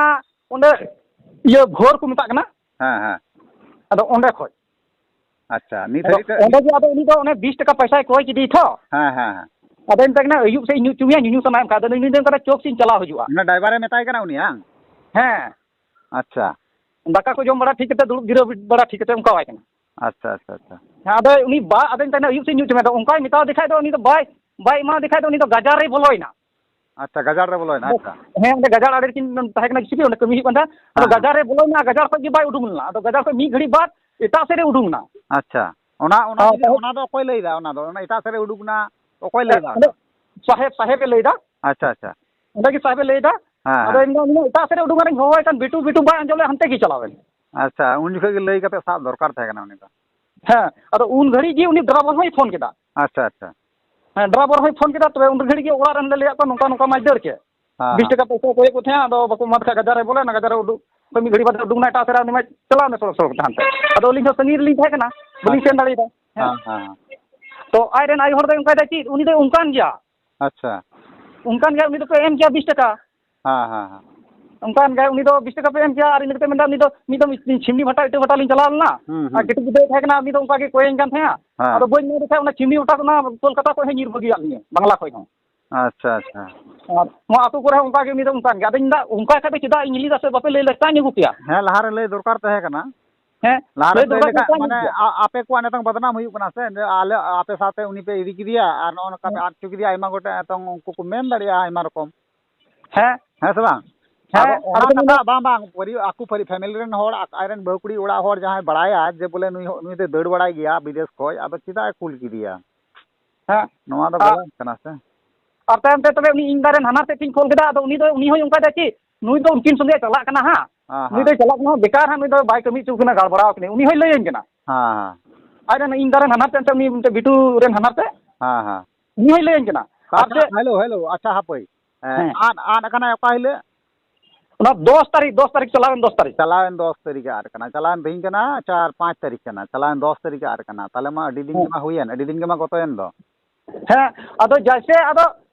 ᱚᱸᱰᱮ, ᱤᱭᱟᱹ, ᱵᱷᱳᱨ ᱠᱚ ᱢᱮᱛᱟᱜ ᱠᱟᱱᱟ᱾ ᱦᱮᱸ, ᱦᱮᱸ᱾ ᱟᱫᱚ ᱚᱸᱰᱮ ᱠᱷᱚᱡ᱾ ᱟᱪᱪᱷᱟ, ᱱᱤᱛ ᱟᱫᱚ ᱫᱷᱟᱹᱨᱤᱡ ᱛᱮ ᱚᱸᱰᱮ ᱜᱮ ᱟᱫᱚ ᱩᱱᱤ ᱫᱚ ᱚᱱᱮ ᱵᱤᱥ ᱴᱟᱠᱟ ᱯᱚᱭᱥᱟᱭ ᱠᱚᱭ ᱠᱮᱫᱮ ᱛᱷᱚ᱾ ᱦᱮᱸ, ᱦᱮᱸ, ᱦᱮᱸ᱾ ᱟᱫᱚᱭ ᱢᱮᱛᱟᱭ ᱠᱟᱱᱟ, "ᱟᱹᱭᱩᱵ ᱥᱮᱫ ᱤᱧ ᱧᱩ ᱦᱚᱪᱚ ᱢᱮᱭᱟ, ᱧᱩᱧᱩ ᱥᱟᱱᱟᱭᱮᱢ ᱠᱷᱟᱱ᱾" ᱟᱫᱚ ᱱᱩᱭ ᱫᱚᱭ ᱢᱮᱛᱟᱭ ᱠᱟᱱᱟ, "ᱪᱚᱯ ᱥᱮᱫ ᱤᱧ ᱪᱟᱞᱟᱣ ᱦᱤᱡᱩᱜᱼᱟ᱾" ᱚᱱᱟ ᱰᱨᱟᱭᱵᱷᱟᱨᱮ ᱢᱮᱛᱟᱭ ᱠᱟᱱᱟ ᱩᱱᱤ, ᱵᱟᱝ? ᱦᱮᱸ᱾ ᱟᱪᱪᱷᱟ᱾ ᱫᱟᱠᱟ ᱠᱚ ᱡᱚᱢ ᱵᱟᱲᱟ ᱴᱷᱤᱠ ᱠᱟᱛᱮ, ᱫᱩᱲᱩᱵ ᱡᱤᱨᱟᱹᱣ ᱵᱟᱲᱟ ᱴᱷᱤᱠ ᱠᱟᱛᱮ ᱚᱱᱠᱟᱣᱟᱭ ᱠᱟᱱᱟ᱾ ᱟᱪᱪᱷᱟ, ᱟᱪᱪᱷᱟ, ᱟᱪᱪᱷᱟ᱾ ᱦᱮᱸ, ᱟᱫᱚ ᱩᱱᱤ ᱵᱟ, ᱟᱫᱚᱧ ᱢᱮᱛᱟᱭ ᱠᱟᱱᱟ, "ᱟᱹᱭᱩᱵ ᱥᱮᱫ ᱧᱩ ᱦᱚᱪᱚ ᱢᱮ᱾" ᱟᱫᱚ ᱚᱱᱠᱟᱭ ᱢᱮᱛᱟᱣ ᱫᱮ ᱠᱷᱟᱡ ᱫᱚ ᱩᱱᱤ ᱫᱚ ᱵᱟᱭ, ᱵᱟᱭ ᱮᱢᱟ ᱫᱮ ᱠᱷᱟᱡ ᱫᱚ ᱩᱱᱤ ᱫᱚ ᱜᱟᱡᱟᱲ ᱨᱮᱭ ᱵᱚᱞᱚᱭᱮᱱᱟ᱾ ᱟᱪᱪᱷᱟ, ᱜᱟᱡᱟᱲ ᱨᱮ ᱵᱚᱞᱚᱭᱮᱱᱟ, ᱟᱪᱪᱷᱟ᱾ ᱦᱮᱸ, ᱚᱸᱰᱮ ᱜᱟᱡᱟᱲ ᱟᱲᱮ ᱨᱮᱠᱤᱱ ᱛᱟᱦᱮᱸ ᱠᱟᱱᱟ ᱠᱤᱪᱷᱩ ᱫᱤᱱ, ᱚᱸᱰᱮ ᱠᱟᱹᱢᱤ ᱦᱩᱭᱩᱜ ᱠᱟᱱ ᱛᱟᱦᱮᱸᱫ᱾ ᱟᱫᱚ ᱦᱮᱸ, ᱦᱮᱸ᱾ ᱜᱟᱡᱟᱲ ᱨᱮ ᱵᱚᱞᱚᱭᱮᱱᱟ, ᱜᱟᱡᱟᱲ ᱠᱷᱚᱡ ᱜᱮ ᱵᱟᱭ ᱩᱰᱩᱝ ᱞᱮᱱᱟ᱾ ᱟᱫᱚ ᱜᱟᱡᱟᱲ ᱠᱷᱚᱡ ᱢᱤᱫ ᱜᱷᱟᱹᱲᱤᱡ ᱵᱟᱫ ᱮᱴᱟᱜ ᱥᱮᱫ ᱨᱮ ᱩᱰᱩᱝ ᱮᱱᱟ᱾ ᱟᱪᱪᱷᱟ, ᱚᱱᱟ, ᱚᱱᱟ ᱦᱮᱸ, ᱡᱩᱫᱤ, ᱛᱟᱦᱮᱸ ᱚᱱᱟ ᱫᱚ ᱚᱠᱚᱭ ᱞᱟᱹᱭᱫᱟ? ᱚᱱᱟ ᱫᱚ, ᱚᱱᱟ ᱮᱴᱟᱜ ᱥᱮᱫ ᱨᱮ ᱩᱰᱩᱠ ᱮᱱᱟ, ᱚᱠᱚᱭ ᱞᱟᱹᱭᱫᱟ ᱚᱱᱟ? ᱚᱸᱰᱮ ᱥᱟᱦᱮᱵᱽ, ᱥᱟᱦᱮᱵᱽ ᱮ ᱞᱟᱹᱭᱫᱟ᱾ ᱟᱪᱪᱷᱟ, ᱟᱪᱪᱷᱟ᱾ ᱚᱸᱰᱮ ᱜᱮ ᱥᱟᱦᱮᱵᱽ ᱮ ᱞᱟᱹᱭᱫᱟ᱾ ᱦᱮᱸ, ᱟᱫᱚ ᱦᱮᱸ᱾ ᱤᱧ ᱫᱚ ᱩᱱᱤ ᱮᱴᱟᱜ ᱥᱮᱫ ᱨᱮ ᱩᱰᱩᱝ ᱟᱨᱤᱧ ᱦᱚᱦᱚᱣᱟᱭ ᱠᱷᱟᱱ, ᱵᱤᱴᱩ, ᱵᱤᱴᱩ ᱵᱟᱭ ᱟᱸᱡᱚᱢ ᱞᱮᱫ, ᱦᱟᱱᱛᱮ ᱜᱮ ᱪᱟᱞᱟᱣ ᱮᱱ᱾ ᱟᱪᱪᱷᱟ, ᱩᱱ ᱡᱚᱠᱷᱚᱡ ᱜᱮ ᱞᱟᱹᱭ ᱠᱟᱛᱮ ᱥᱟᱵ ᱫᱚᱨᱠᱟᱨ ᱛᱟᱦᱮᱸ ᱠᱟᱱᱟ ᱩᱱᱤ ᱫᱚ᱾ ᱦᱮᱸ, ᱟᱫᱚ ᱩᱱ ᱜᱷᱟᱹᱲᱤᱡ ᱜᱮ ᱩᱱᱤ ᱰᱨᱟᱭᱵᱷᱟᱨ ᱦᱚᱸᱭ ᱯᱷᱳᱱ ᱠᱮᱫᱟ᱾ ᱟᱪᱪᱷᱟ, ᱟᱪᱪᱷᱟ᱾ ᱦᱮᱸ, ᱰᱨᱟᱭᱵᱷᱟᱨ ᱦᱚᱸᱭ ᱯᱷᱳᱱ ᱠᱮᱫᱟ, ᱛᱚᱵᱮ ᱩᱱ ᱜᱷᱟᱹᱲᱤᱡ ᱜᱮ ᱚᱲᱟᱜ ᱨᱮᱱ ᱞᱮ ᱞᱟᱹᱭᱟᱫ ᱠᱚᱣᱟ, ᱱᱚᱝᱠᱟ, ᱱᱚᱝᱠᱟ ᱢᱟᱭ ᱫᱟᱹᱲ ᱠᱮᱫ᱾ ᱦᱮᱸ, ᱵᱤᱥ ᱦᱮᱸ᱾ ᱴᱟᱠᱟ ᱯᱚᱭᱥᱟ ᱠᱚᱭᱮᱫ ᱠᱚ ᱛᱟᱦᱮᱸᱫ, ᱟᱫᱚ ᱵᱟᱠᱚ ᱮᱢᱟᱫ ᱠᱷᱟᱡ ᱜᱟᱡᱟᱲ ᱨᱮ ᱵᱚᱞᱚᱭᱮᱱᱟ, ᱜᱟᱡᱟᱲ ᱨᱮ ᱩᱰᱩᱠ, ᱢᱤᱫ ᱜᱷᱟᱹᱲᱤ ᱵᱟᱫ ᱩᱰᱩᱠ ᱮᱱᱟ ᱮᱴᱟᱜ ᱥᱮᱫ ᱨᱮ, ᱩᱱᱤ ᱢᱟ ᱪᱟᱞᱟᱣ ᱮᱱᱟ ᱥᱚᱲᱚᱠ, ᱥᱚᱲᱚᱠ ᱛᱮ ᱦᱟᱱᱛᱮ᱾ ᱟᱫᱚ ᱟᱹᱞᱤᱧ ᱦᱚᱸ ᱥᱟᱺᱜᱤᱧ ᱨᱮᱞᱤᱧ ᱛᱟᱦᱮᱸ ᱠᱟᱱᱟ, ᱵᱟᱹᱞᱤᱧ ᱟᱪᱪᱷᱟ᱾ ᱥᱮᱱ ᱫᱟᱲᱮᱭᱟᱫᱟ᱾ ᱦᱮᱸ᱾ ᱦᱮᱸ, ᱦᱮᱸ, ᱦᱮᱸ᱾ ᱛᱚ ᱟᱡ ᱨᱮᱱ ᱟᱭᱳ ᱦᱚᱲ ᱫᱚᱭ ᱚᱱᱠᱟᱭ ᱫᱟ ᱪᱮᱫ, ᱩᱱᱤ ᱫᱚ ᱚᱱᱠᱟᱱ ᱜᱮᱭᱟ᱾ ᱟᱪᱪᱷᱟ᱾ ᱚᱱᱠᱟᱱ ᱜᱮᱭᱟ, ᱩᱱᱤ ᱫᱚᱠᱚ ᱮᱢ ᱜᱮᱭᱟ ᱵᱤᱥ ᱴᱟᱠᱟ᱾ ᱦᱮᱸ, ᱦᱮᱸ, ᱦᱮᱸ᱾ ᱚᱱᱠᱟᱱ ᱜᱮ, ᱩᱱᱤ ᱫᱚ ᱵᱤᱥ ᱴᱟᱠᱟ ᱯᱮ ᱮᱢ ᱠᱮᱭᱟ, ᱟᱨ ᱤᱱᱟᱹ ᱠᱟᱛᱮ ᱢᱮᱱᱫᱟ, ᱩᱱᱤ ᱫᱚ ᱢᱤᱫ ᱫᱚᱢ ᱪᱷᱤᱢᱱᱤ ᱵᱷᱟᱴᱟ, ᱤᱴᱟᱹ ᱵᱷᱟᱴᱟ ᱞᱤᱧ ᱪᱟᱞᱟᱣ ᱞᱮᱱᱟ, ᱦᱩᱸ, ᱟᱨ ᱦᱩᱸ᱾ ᱠᱟᱹᱴᱤᱡ ᱜᱤᱫᱽᱨᱟᱹᱭ ᱛᱟᱦᱮᱸ ᱠᱟᱱᱟ, ᱩᱱᱤ ᱫᱚ ᱚᱱᱠᱟ ᱜᱮ ᱠᱚᱭᱮᱧ ᱠᱟᱱ ᱛᱟᱦᱮᱸᱜᱼᱟ᱾ ᱦᱮᱸ᱾ ᱟᱫᱚ ᱵᱟᱹᱧ ᱢᱮᱱ ᱞᱮᱠᱷᱟᱱ ᱚᱱᱟ ᱪᱷᱤᱢᱱᱤ ᱵᱷᱟᱴᱟ ᱫᱚ ᱚᱱᱟ ᱠᱳᱞᱠᱟᱛᱟ ᱠᱷᱚᱱ ᱦᱚᱸ ᱧᱤᱨ ᱵᱟᱹᱜᱤᱭᱟᱫ ᱞᱤᱧᱟᱹ, ᱵᱟᱝᱞᱟ ᱠᱷᱚᱱ ᱦᱚᱸ᱾ ᱟᱪᱪᱷᱟ, ᱟᱪᱪᱷᱟ᱾ ᱟᱨ ᱱᱚᱣᱟ ᱟᱹᱛᱩ ᱠᱚᱨᱮ ᱦᱚᱸ ᱚᱱᱠᱟ ᱜᱮ, ᱩᱱᱤ ᱫᱚ ᱚᱱᱠᱟᱱ ᱜᱮ᱾ ᱟᱫᱚᱧ ᱢᱮᱱᱫᱟ, ᱚᱱᱠᱟ ᱠᱷᱟᱡ ᱫᱚ ᱪᱮᱫᱟᱜ ᱤᱧ ᱞᱟᱹᱭᱫᱟ ᱥᱮ ᱵᱟᱯᱮ ᱞᱟᱹᱭ ᱞᱮᱫ ᱛᱟᱦᱮᱸ, ᱤᱧ ᱟᱹᱜᱩ ᱠᱮᱭᱟ᱾ ᱦᱮᱸ, ᱞᱟᱦᱟ ᱨᱮ ᱞᱟᱹᱭ ᱫᱚᱨᱠᱟᱨ ᱛᱟᱦᱮᱸ ᱠᱟᱱᱟ᱾ ᱦᱮᱸ, ᱞᱟᱦᱟ ᱞᱟᱹᱭ ᱨᱮᱢ ᱞᱟᱹᱭ ᱫᱚᱨᱠᱟᱨ ᱞᱮᱠᱷᱟᱡ, ᱛᱟᱦᱮᱸ ᱠᱟᱱ ᱢᱟᱱᱮ, ᱜᱮᱭᱟ᱾ ᱟ-, ᱟᱯᱮ ᱠᱚᱣᱟᱜ ᱱᱤᱛᱚᱝ ᱵᱚᱫᱱᱟᱢ ᱦᱩᱭᱩᱜ ᱠᱟᱱᱟ ᱥᱮ, ᱡᱮ ᱟᱞᱮ, ᱟᱯᱮ ᱥᱟᱶᱛᱮ ᱩᱱᱤ ᱯᱮ ᱤᱫᱤ ᱠᱮᱫᱮᱭᱟ ᱟᱨ ᱱᱚᱜᱼᱚ ᱱᱚᱝᱠᱟ ᱯᱮ ᱦᱮᱸ᱾ ᱟᱫ ᱦᱚᱪᱚ ᱠᱮᱫᱮᱭᱟ, ᱟᱭᱢᱟ ᱜᱚᱴᱮᱡ ᱱᱤᱛᱚᱝ ᱩᱱᱠᱩ ᱠᱚ ᱢᱮᱱ ᱫᱟᱲᱮᱭᱟᱜᱼᱟ ᱟᱭᱢᱟ ᱨᱚᱠᱚᱢ᱾ ᱦᱮᱸ᱾ ᱦᱮᱸ ᱥᱮ ᱵᱟᱝ? ᱦᱮᱸ, ᱟᱫᱚ ᱟᱫᱚ ᱚᱱᱟ ᱠᱚ ᱢᱮᱱᱫᱟ ᱠᱟᱛᱷᱟ ᱵᱟᱝ, ᱵᱟᱝ, ᱯᱟᱹᱨᱤ-, ᱟᱠᱚ ᱯᱟᱹᱨᱤ family ᱨᱮᱱ ᱦᱚᱲ, ᱟᱡ ᱨᱮᱱ ᱵᱟᱹᱦᱩ ᱠᱩᱲᱤ ᱚᱲᱟᱜ ᱦᱚᱲ ᱡᱟᱦᱟᱸᱭ ᱵᱟᱲᱟᱭᱟ ᱡᱮ ᱵᱚᱞᱮ ᱱᱩᱭ ᱦᱚ-, ᱱᱩᱭ ᱫᱚᱭ ᱫᱟᱹᱲ ᱵᱟᱲᱟᱭ ᱜᱮᱭᱟ ᱵᱤᱫᱮᱥ ᱠᱷᱚᱡ, ᱟᱫᱚ ᱪᱮᱫᱟᱜ ᱮ ᱠᱩᱞ ᱠᱮᱫᱮᱭᱟ? ᱦᱮᱸ᱾ ᱱᱚᱣᱟ ᱫᱚ ᱟᱨ, ᱜᱟᱞᱟᱛ ᱠᱟᱱᱟ ᱥᱮ? ᱟᱨ ᱛᱟᱭᱚᱢ ᱛᱮ ᱛᱚᱵᱮ ᱩᱱᱤ ᱤᱧ ᱵᱟ ᱨᱮᱱ ᱦᱟᱱᱦᱟᱨ ᱥᱮᱫ ᱛᱤᱧ ᱠᱚᱞ ᱠᱮᱫᱟ, ᱟᱫᱚ ᱩᱱᱤ ᱫᱚ, ᱩᱱᱤ ᱦᱚᱸᱭ ᱚᱱᱠᱟᱭ ᱫᱟ ᱪᱮᱫ, ᱱᱩᱭ ᱫᱚ ᱩᱱᱠᱤᱱ ᱥᱚᱸᱜᱮ ᱪᱟᱞᱟᱜ ᱠᱟᱱᱟ ᱦᱟᱸᱜ, ᱦᱮᱸ, ᱱᱩᱭ ᱦᱮᱸ᱾ ᱫᱚᱭ ᱪᱟᱞᱟᱜ ᱠᱟᱱᱟ, ᱵᱮᱠᱟᱨ ᱦᱟᱸᱜ ᱱᱩᱭ ᱫᱚ ᱵᱟᱭ ᱠᱟᱹᱢᱤ ᱦᱚᱪᱚ ᱠᱟᱱᱟ, ᱜᱟᱲᱵᱟᱲᱟᱣ ᱠᱟᱱᱟᱭ, ᱩᱱᱤ ᱦᱚᱸᱭ ᱞᱟᱹᱭᱟᱹᱧ ᱠᱟᱱᱟ᱾ ᱦᱮᱸ, ᱦᱮᱸ᱾ ᱟᱡ ᱨᱮᱱ, ᱤᱧ ᱫᱟ ᱨᱮᱱ ᱦᱟᱱᱦᱟᱨ ᱛᱮ, ᱩᱱᱤ ᱢᱤᱫᱴᱮᱱ ᱵᱤᱴᱩ ᱨᱮᱱ ᱦᱟᱱᱦᱟᱨ ᱛᱮ, ᱦᱮᱸ, ᱦᱮᱸ᱾ ᱩᱱᱤ ᱦᱚᱸᱭ ᱞᱟᱹᱭᱟᱹᱧ ᱠᱟᱱᱟ᱾ ᱟᱨ ᱟᱪᱪᱷᱟ, ᱪᱮᱫ ᱦᱮᱞᱳ, ᱦᱮᱞᱳ, ᱟᱪᱪᱷᱟ, ᱦᱟᱯᱳᱭ᱾ ᱦᱮᱸ, ᱦᱮᱸ᱾ ᱟᱫ, ᱟᱫ ᱟᱠᱟᱱᱟᱭ ᱚᱠᱟ ᱦᱤᱞᱳᱜ? ᱚᱱᱟ ᱫᱚᱥ ᱛᱟᱹᱨᱤᱠᱷ, ᱫᱚᱥ ᱛᱟᱹᱨᱤᱠᱷ, ᱪᱟᱞᱟᱣᱮᱱ ᱫᱚᱥ ᱛᱟᱹᱨᱤᱠᱷ᱾ ᱪᱟᱞᱟᱣᱮᱱ ᱫᱚᱥ ᱛᱟᱹᱨᱤᱠᱷ ᱟᱫ ᱠᱟᱱᱟ, ᱪᱟᱞᱟᱣᱮᱱ ᱛᱮᱦᱮᱧ ᱠᱟᱱᱟ ᱪᱟᱨ ᱯᱟᱸᱪ ᱛᱟᱹᱨᱤᱠᱷ ᱠᱟᱱᱟ, ᱪᱟᱞᱟᱣᱮᱱ ᱫᱚᱥ ᱛᱟᱹᱨᱤᱠᱷ ᱟᱫ ᱠᱟᱱᱟ, ᱛᱟᱦᱚᱞᱮ ᱢᱟ ᱟᱹᱰᱤ ᱫᱤᱱ ᱦᱮᱸ᱾ ᱜᱮᱢᱟ ᱦᱩᱭᱮᱱ, ᱟᱹᱰᱤ ᱫᱤᱱ ᱜᱮᱢᱟ ᱜᱚᱛᱚᱭᱮᱱ ᱫᱚ᱾ ᱦᱮᱸ, ᱟᱫᱚ ᱡᱟᱭᱥᱮ ᱟᱫᱚ,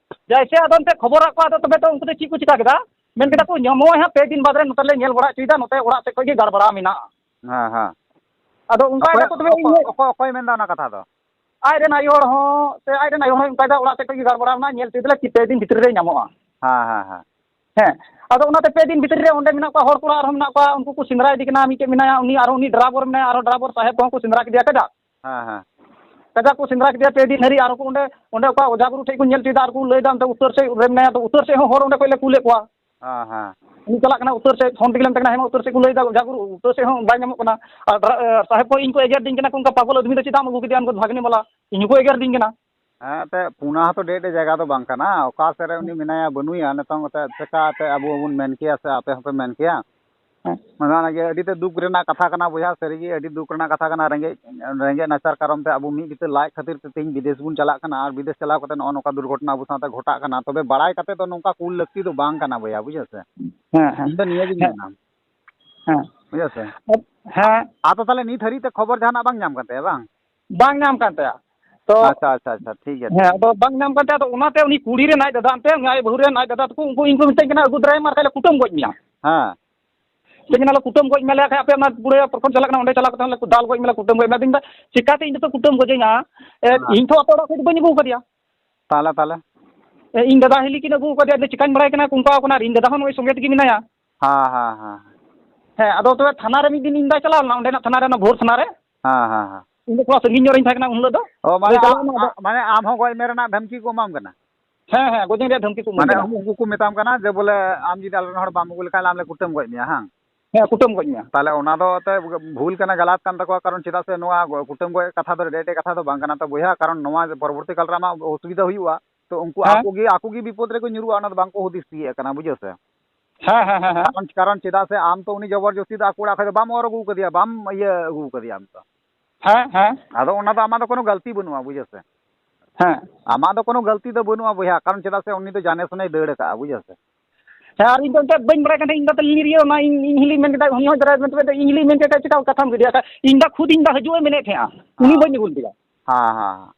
ᱡᱟᱭᱥᱮ ᱟᱫᱚ ᱮᱱᱛᱮ ᱠᱷᱚᱵᱚᱨᱟᱜ ᱠᱚ, ᱟᱫᱚ ᱛᱚᱵᱮ ᱛᱚ ᱩᱱᱠᱩ ᱫᱚ ᱪᱮᱫ ᱠᱚ ᱪᱤᱠᱟ ᱠᱮᱫᱟ? ᱢᱮᱱ ᱠᱮᱫᱟ ᱠᱚ, "ᱧᱟᱢᱚᱜᱼᱟ ᱦᱟᱸᱜ, ᱯᱮ ᱫᱤᱱ ᱵᱟᱫᱽ ᱨᱮ ᱱᱚᱛᱮ ᱞᱮ ᱧᱮᱞ ᱵᱟᱲᱟ ᱦᱚᱪᱚᱭᱮᱫᱟ, ᱱᱚᱛᱮ ᱚᱲᱟᱜ ᱥᱮᱫ ᱠᱷᱚᱡ ᱜᱮ ᱜᱟᱲᱵᱟᱲᱟ ᱢᱮᱱᱟᱜᱼᱟ᱾" ᱦᱮᱸ, ᱦᱮᱸ᱾ ᱟᱫᱚ ᱚᱱᱠᱟ ᱚᱠᱚᱭ, ᱠᱟᱛᱮ ᱛᱚᱵᱮ ᱚᱠᱚᱭ, ᱤᱧ ᱚᱠᱚᱭ, ᱚᱠᱚᱭ ᱢᱮᱱᱫᱟ ᱚᱱᱟ ᱠᱟᱛᱷᱟ ᱫᱚ? ᱟᱡ ᱨᱮᱱ ᱟᱭᱳ ᱦᱚᱲ ᱦᱚᱸ, ᱥᱮ ᱟᱡ ᱨᱮᱱ ᱟᱭᱳ ᱦᱚᱲ ᱦᱚᱸ ᱚᱱᱠᱟᱭ ᱫᱟ, ᱚᱲᱟᱜ ᱥᱮᱫ ᱠᱷᱚᱡ ᱜᱮ ᱜᱟᱲᱵᱟᱲᱟ ᱢᱮᱱᱟᱜᱼᱟ, ᱧᱮᱞ ᱦᱚᱪᱚᱭ ᱫᱟᱞᱮ, ᱯᱮ ᱫᱤᱱ ᱵᱷᱤᱛᱨᱤ ᱨᱮ ᱧᱟᱢᱚᱜᱼᱟ᱾ ᱦᱮᱸ, ᱦᱮᱸ, ᱦᱮᱸ᱾ ᱦᱮᱸ, ᱟᱫᱚ ᱚᱱᱟᱛᱮ ᱯᱮ ᱫᱤᱱ ᱵᱷᱤᱛᱨᱤ ᱨᱮ ᱚᱸᱰᱮ ᱢᱮᱱᱟᱜ ᱠᱚᱣᱟ, ᱦᱚᱲ ᱠᱚᱲᱟ ᱟᱨᱦᱚᱸ ᱢᱮᱱᱟᱜ ᱠᱚᱣᱟ, ᱩᱱᱠᱩ ᱠᱚ ᱥᱮᱸᱫᱽᱨᱟ ᱤᱫᱤ ᱠᱟᱱᱟ, ᱢᱤᱫᱴᱮᱡ ᱢᱮᱱᱟᱭᱟ, ᱩᱱᱤ ᱟᱨᱦᱚᱸ ᱩᱱᱤ ᱰᱨᱟᱭᱵᱷᱟᱨ ᱢᱮᱱᱟᱭᱟ, ᱟᱨᱦᱚᱸ ᱰᱨᱟᱭᱵᱷᱟᱨ ᱥᱟᱦᱮᱵᱽ ᱠᱚᱦᱚᱸ ᱠᱚ ᱥᱮᱸᱫᱽᱨᱟ ᱠᱮᱫᱮᱭᱟ, ᱠᱟᱡᱟᱠ᱾ ᱦᱮᱸ, ᱦᱮᱸ᱾ ᱠᱟᱡᱟᱠ ᱠᱚ ᱥᱮᱸᱫᱽᱨᱟ ᱠᱮᱫᱮᱭᱟ ᱯᱮ ᱫᱤᱱ ᱫᱷᱟᱹᱨᱤᱡ, ᱟᱨ ᱠᱚ ᱚᱸᱰᱮ, ᱚᱸᱰᱮ ᱚᱠᱟ ᱚᱡᱷᱟ ᱜᱩᱨᱩ ᱴᱷᱮᱡ ᱠᱚ ᱧᱮᱞ ᱦᱚᱪᱚᱭᱮᱫᱟ, ᱟᱨ ᱠᱚ ᱞᱟᱹᱭᱫᱟ ᱚᱱᱛᱮ ᱩᱛᱛᱚᱨ ᱥᱮᱫ ᱨᱮ ᱢᱮᱱᱟᱭᱟ, ᱛᱚ ᱩᱛᱛᱚᱨ ᱥᱮᱫ ᱦᱚᱸ ᱦᱚᱲ ᱚᱸᱰᱮ ᱠᱷᱚᱡ ᱞᱮ ᱠᱩᱞᱮᱫ ᱠᱚᱣᱟ᱾ ᱦᱮᱸ, ᱦᱮᱸ᱾ ᱩᱱᱤ ᱪᱟᱞᱟᱜ ᱠᱟᱱᱟ ᱩᱛᱛᱚᱨ ᱥᱮᱫ, ᱯᱷᱳᱱ ᱛᱮᱜᱮ ᱞᱮ ᱢᱮᱛᱟᱭ ᱠᱟᱱᱟ, "ᱦᱮᱸ, ᱢᱟ ᱩᱛᱛᱚᱨ ᱥᱮᱫ ᱠᱚ ᱞᱟᱹᱭᱫᱟ, ᱚᱡᱷᱟ ᱜᱩᱨᱩ ᱩᱛᱛᱚᱨ ᱥᱮᱫ ᱦᱚᱸ ᱵᱟᱭ ᱧᱟᱢᱚᱜ ᱠᱟᱱᱟ, ᱟᱨ ᱰᱨᱟ-, ᱮ, ᱥᱟᱦᱮᱵᱽ ᱠᱚ ᱤᱧ ᱠᱚ ᱮᱜᱮᱨ ᱫᱤᱧ ᱠᱟᱱᱟ ᱠᱚ, ᱚᱱᱠᱟ ᱯᱟᱜᱚᱞ ᱟᱹᱫᱢᱤ ᱫᱚ ᱪᱮᱫᱟᱜ ᱮᱢ ᱟᱹᱜᱩ ᱠᱮᱫᱮᱭᱟ, ᱩᱱᱠᱩ ᱵᱷᱟᱜᱽᱱᱤ ᱵᱟᱞᱟ, ᱤᱧ ᱦᱚᱸᱠᱚ ᱮᱜᱮᱨ ᱫᱤᱧ ᱠᱟᱱᱟ᱾" ᱦᱮᱸ, ᱮᱱᱛᱮᱫ ᱯᱩᱱᱟ ᱦᱚᱸᱛᱚ ᱰᱮ ᱰᱮ ᱡᱟᱭᱜᱟ ᱫᱚ ᱵᱟᱝ ᱠᱟᱱᱟ, ᱚᱠᱟ ᱥᱮᱫ ᱨᱮ ᱩᱱᱤ ᱢᱮᱱᱟᱭᱟ ᱵᱟᱹᱱᱩᱭᱟ, ᱱᱤᱛᱚᱝ ᱮᱱᱛᱮᱫ ᱪᱮᱠᱟ ᱮᱱᱛᱮᱫ ᱟᱵᱚ ᱵᱚᱱ ᱢᱮᱱ ᱠᱮᱭᱟ ᱥᱮ ᱟᱯᱮ ᱦᱚᱸᱯᱮ ᱢᱮᱱ ᱠᱮᱭᱟ? ᱦᱮᱸ᱾ ᱢᱟᱱᱮ ᱚᱱᱟ ᱜᱮ ᱟᱹᱰᱤ ᱛᱮᱫ ᱫᱩᱠ ᱨᱮᱱᱟᱜ ᱠᱟᱛᱷᱟ ᱠᱟᱱᱟ ᱵᱚᱭᱦᱟ, ᱥᱟᱹᱨᱤᱜᱮ ᱟᱹᱰᱤ ᱫᱩᱠ ᱨᱮᱱᱟᱜ ᱠᱟᱛᱷᱟ ᱠᱟᱱᱟ᱾ ᱨᱮᱸᱜᱮᱡ, ᱨᱮᱸᱜᱮᱡ ᱱᱟᱪᱟᱨ ᱠᱟᱨᱚᱱ ᱛᱮ ᱟᱵᱚ ᱢᱤᱫ ᱵᱤᱛᱟᱹ ᱞᱟᱡ ᱠᱷᱟᱹᱛᱤᱨ ᱛᱮ ᱛᱮᱦᱮᱧ ᱵᱤᱫᱮᱥ ᱵᱚᱱ ᱪᱟᱞᱟᱜ ᱠᱟᱱᱟ, ᱟᱨ ᱵᱤᱫᱮᱥ ᱪᱟᱞᱟᱣ ᱠᱟᱛᱮ ᱱᱚᱜᱼᱚ ᱱᱚᱝᱠᱟ ᱫᱩᱨᱜᱷᱚᱴᱚᱱᱟ ᱟᱵᱚ ᱥᱟᱶᱛᱮ ᱜᱷᱚᱴᱟᱜ ᱠᱟᱱᱟ᱾ ᱛᱚᱵᱮ ᱵᱟᱲᱟᱭ ᱠᱟᱛᱮ ᱫᱚ ᱱᱚᱝᱠᱟ ᱠᱩᱞ ᱞᱟᱹᱠᱛᱤ ᱫᱚ ᱵᱟᱝ ᱠᱟᱱᱟ ᱵᱚᱭᱦᱟ, ᱵᱩᱡᱷᱟᱹᱣ ᱥᱮ? ᱦᱮᱸ, ᱦᱮᱸ᱾ ᱤᱧ ᱫᱚ ᱱᱤᱭᱟᱹ ᱜᱤᱧ ᱦᱮᱸ᱾ ᱢᱮᱱᱟ᱾ ᱦᱮᱸ᱾ ᱵᱩᱡᱷᱟᱹᱣ ᱥᱮ? ᱦᱮᱸ᱾ ᱟᱫᱚ ᱛᱟᱦᱚᱞᱮ ᱱᱤᱛ ᱦᱟᱹᱨᱤᱡ ᱛᱮ ᱠᱷᱚᱵᱚᱨ ᱡᱟᱦᱟᱱᱟᱜ ᱵᱟᱝ ᱧᱟᱢ ᱠᱟᱱ ᱛᱟᱭᱟ ᱵᱟᱝ? ᱵᱟᱝ ᱧᱟᱢ ᱠᱟᱱ ᱛᱟᱭᱟ᱾ ᱛᱚ, ᱟᱪᱪᱷᱟ, ᱟᱪᱪᱷᱟ, ᱟᱪᱪᱷᱟ, ᱴᱷᱤᱠ ᱜᱮᱭᱟ, ᱦᱮᱸ, ᱴᱷᱤᱠ ᱜᱮᱭᱟ᱾ ᱟᱫᱚ ᱵᱟᱝ ᱧᱟᱢ ᱠᱟᱱ ᱛᱟᱭᱟ, ᱟᱫᱚ ᱚᱱᱟᱛᱮ ᱩᱱᱤ ᱠᱩᱲᱤ ᱨᱮᱱ ᱟᱡ ᱫᱟᱫᱟ ᱛᱟᱠᱚ, ᱩᱱᱠᱩ ᱤᱧ ᱠᱚ ᱢᱮᱛᱟᱹᱧ ᱠᱟᱱᱟ, "ᱟᱹᱜᱩ ᱫᱟᱨᱟᱭ ᱢᱮ, ᱟᱨ ᱵᱟᱠᱷᱟᱡ ᱞᱮ ᱠᱩᱴᱟᱹᱢ ᱜᱚᱡ ᱢᱮᱭᱟ᱾" ᱦᱮᱸ᱾ ᱢᱮᱛᱟᱹᱧ ᱠᱟᱱᱟ, "ᱞᱮ ᱠᱩᱴᱟᱹᱢ ᱜᱚᱡ ᱢᱮᱭᱟ, ᱞᱮ ᱠᱷᱟᱡ ᱟᱯᱮ ᱚᱱᱟ ᱯᱩᱲᱟᱹᱭᱟ ᱯᱨᱚᱠᱷᱚᱸᱰ ᱪᱟᱞᱟᱜ ᱠᱟᱱᱟ, ᱚᱸᱰᱮ ᱪᱟᱞᱟᱣ ᱠᱟᱛᱮ ᱞᱮ ᱫᱟᱞ ᱜᱚᱡ ᱢᱮᱭᱟ, ᱞᱮ ᱠᱩᱴᱟᱹᱢ ᱜᱚᱡ ᱢᱮᱭᱟ᱾" ᱟᱫᱚᱧ ᱢᱮᱱᱫᱟ, "ᱪᱤᱠᱟᱛᱮ ᱤᱧ ᱫᱚᱯᱮ ᱠᱩᱴᱟᱹᱢ ᱜᱚᱡᱤᱧᱟ? ᱮ, ᱦᱮᱸ᱾ ᱤᱧ ᱛᱚ ᱟᱯᱮ ᱚᱲᱟᱜ ᱠᱷᱚᱡ ᱫᱚ ᱵᱟᱹᱧ ᱟᱹᱜᱩ ᱠᱟᱫᱮᱭᱟ᱾" ᱛᱟᱦᱞᱮ, ᱛᱟᱦᱞᱮ? ᱮ, ᱤᱧ ᱫᱟᱫᱟ ᱦᱤᱞᱤ ᱠᱤᱱ ᱟᱹᱜᱩ ᱠᱟᱫᱮᱭᱟ, ᱟᱫᱚ ᱪᱤᱠᱟᱧ ᱵᱟᱲᱟᱭ ᱠᱟᱱᱟ ᱚᱱᱠᱟ ᱠᱟᱱᱟ, ᱟᱨ ᱤᱧ ᱫᱟᱫᱟ ᱦᱚᱸ ᱱᱚᱜᱼᱚᱭ ᱥᱚᱸᱜᱮ ᱛᱮᱜᱮ ᱢᱮᱱᱟᱭᱟ᱾ ᱦᱮᱸ, ᱦᱮᱸ, ᱦᱮᱸ᱾ ᱦᱮᱸ, ᱟᱫᱚ ᱛᱚᱵᱮ ᱛᱷᱟᱱᱟ ᱨᱮ ᱢᱤᱫ ᱫᱤᱱ ᱤᱧ ᱫᱟᱭ ᱪᱟᱞᱟᱣ ᱞᱮᱱᱟ, ᱚᱸᱰᱮᱱᱟᱜ ᱛᱷᱟᱱᱟ ᱨᱮ, ᱚᱱᱟ ᱵᱷᱳᱨ ᱛᱷᱟᱱᱟ ᱨᱮ᱾ ᱦᱮᱸ, ᱦᱮᱸ, ᱦᱮᱸ᱾ ᱤᱧ ᱫᱚ ᱛᱷᱚᱲᱟ ᱥᱟᱺᱜᱤᱧ ᱧᱚᱜ ᱨᱤᱧ ᱛᱟᱦᱮᱸ ᱠᱟᱱᱟ ᱩᱱ ᱦᱤᱞᱳᱜ ᱫᱚ᱾ ᱚ, ᱢᱟᱱᱮ ᱟᱫᱚᱧ ᱪᱟᱞᱟᱣ ᱟᱢ, ᱮᱱᱟ, ᱟᱫᱚ ᱟ-, ᱢᱟᱱᱮ ᱟᱢ ᱦᱚᱸ ᱜᱚᱡ ᱢᱮ ᱨᱮᱱᱟᱜ ᱫᱷᱟᱢᱠᱤ ᱠᱚ ᱮᱢᱟᱢ ᱠᱟᱱᱟ? ᱦᱮᱸ, ᱦᱮᱸ, ᱜᱚᱡᱮᱧ ᱨᱮᱭᱟᱜ ᱫᱷᱟᱢᱠᱤ ᱠᱚ ᱮᱢᱟᱹᱧ ᱢᱟᱱᱮ ᱠᱟᱱᱟ᱾ ᱩᱱᱠᱩ ᱠᱚ ᱢᱮᱛᱟᱢ ᱠᱟᱱᱟ ᱡᱮ ᱵᱚᱞᱮ ᱟᱢ ᱡᱩᱫᱤ ᱟᱞᱮ ᱨᱮᱱ ᱦᱚᱲ ᱵᱟᱢ ᱟᱹᱜᱩ ᱞᱮᱠᱷᱟᱱ ᱟᱢ ᱞᱮ ᱠᱩᱴᱟᱹᱢ ᱜᱚᱡ ᱢᱮᱭᱟ, ᱦᱟᱝ? ᱦᱮᱸ, ᱠᱩᱴᱟᱹᱢ ᱜᱚᱡ ᱢᱮᱭᱟ᱾ ᱛᱟᱦᱞᱮ ᱚᱱᱟ ᱫᱚ ᱮᱱᱛᱮᱫ ᱵᱷᱩᱞ ᱠᱟᱱᱟ, ᱜᱟᱞᱟᱛ ᱠᱟᱱ ᱛᱟᱠᱚᱣᱟ, ᱠᱟᱨᱚᱱ ᱪᱮᱫᱟᱜ ᱥᱮ ᱱᱚᱣᱟ ᱠᱩᱴᱟᱹᱢ ᱜᱚᱡ ᱠᱟᱛᱷᱟ ᱫᱚ ᱰᱮ ᱰᱮ ᱠᱟᱛᱷᱟ ᱫᱚ ᱵᱟᱝ ᱠᱟᱱᱟ ᱛᱚ ᱵᱚᱭᱦᱟ, ᱠᱟᱨᱚᱱ ᱱᱚᱣᱟ ᱯᱚᱨᱚᱵᱚᱨᱛᱤ ᱠᱟᱞ ᱨᱮ ᱟᱢᱟᱜ ᱚᱥᱩᱵᱤᱫᱷᱟ ᱦᱩᱭᱩᱜᱼᱟ, ᱛᱚ ᱩᱱᱠᱩ ᱦᱮᱸ᱾ ᱟᱠᱚ ᱜᱮ, ᱟᱠᱚ ᱜᱮ ᱵᱤᱯᱚᱫ ᱨᱮᱠᱚ ᱧᱩᱨᱩᱜᱼᱟ, ᱚᱱᱟ ᱫᱚ ᱵᱟᱝ ᱠᱚ ᱦᱩᱫᱤᱥ ᱛᱤᱭᱳᱜ ᱠᱟᱱᱟ, ᱵᱩᱡᱷᱟᱹᱣ ᱥᱮ? ᱦᱮᱸ, ᱦᱮᱸ, ᱦᱮᱸ, ᱦᱮᱸ᱾ ᱠᱟᱨᱚᱱ, ᱠᱟᱨᱚᱱ ᱪᱮᱫᱟᱜ ᱥᱮ ᱟᱢ ᱛᱚ ᱩᱱᱤ ᱡᱚᱵᱚᱨ ᱡᱚᱥᱛᱤ ᱫᱚ ᱟᱠᱚ ᱚᱲᱟᱜ ᱠᱷᱚᱡ ᱫᱚ ᱵᱟᱢ ᱚᱨ ᱟᱹᱜᱩ ᱠᱟᱫᱮᱭᱟ, ᱵᱟᱢ ᱤᱭᱟᱹ ᱟᱹᱜᱩ ᱠᱟᱫᱮᱭᱟ ᱟᱢ ᱛᱚ᱾ ᱦᱮᱸ, ᱦᱮᱸ᱾ ᱟᱫᱚ ᱚᱱᱟ ᱫᱚ ᱟᱢᱟᱜ ᱫᱚ ᱠᱳᱱᱳ ᱜᱟᱹᱞᱛᱤ ᱵᱟᱹᱱᱩᱜᱼᱟ, ᱵᱩᱡᱷᱟᱹᱣ ᱥᱮ? ᱦᱮᱸ᱾ ᱟᱢᱟᱜ ᱫᱚ ᱠᱳᱱᱳ ᱜᱟᱹᱞᱛᱤ ᱫᱚ ᱵᱟᱹᱱᱩᱜᱼᱟ ᱵᱚᱭᱦᱟ, ᱠᱟᱨᱚᱱ ᱪᱮᱫᱟᱜ ᱥᱮ ᱩᱱᱤ ᱫᱚ ᱡᱟᱱᱮ ᱥᱩᱱᱮᱭ ᱫᱟᱹᱲ ᱟᱠᱟᱫᱼᱟ, ᱵᱩᱡᱷᱟᱹᱣ ᱥᱮ? ᱦᱮᱸ, ᱟᱨ ᱤᱧ ᱫᱚ ᱮᱱᱛᱮᱫ ᱵᱟᱹᱧ ᱵᱟᱲᱟᱭ ᱠᱟᱱ ᱛᱟᱦᱮᱸᱫ, ᱤᱧ ᱫᱚ ᱛᱟᱦᱞᱮ ᱞᱤᱧ ᱤᱭᱟᱹ ᱚᱱᱟ ᱤᱧ, ᱤᱧ ᱦᱤᱞᱤᱧ ᱢᱮᱱ ᱠᱮᱫᱟ, ᱩᱱᱤ ᱦᱚᱸ ᱫᱟᱨᱟᱭ ᱢᱮᱱᱛᱮ ᱤᱧ ᱦᱤᱞᱤᱧ ᱢᱮᱱ ᱠᱮᱫᱟ, ᱪᱮᱠᱟ ᱠᱟᱛᱷᱟᱢ ᱜᱤᱰᱤᱭᱟ? ᱤᱧ ᱫᱚ ᱠᱷᱩᱫ ᱤᱧ ᱫᱚ ᱦᱤᱡᱩᱜ ᱮ ᱢᱮᱱᱮᱫ ᱛᱟᱦᱮᱸᱜᱼᱟ, ᱩᱱᱤ ᱦᱮᱸ᱾ ᱵᱟᱹᱧ ᱟᱹᱜᱩ ᱞᱮᱫᱮᱭᱟ᱾ ᱦᱮᱸ, ᱦᱮᱸ, ᱦᱮᱸ᱾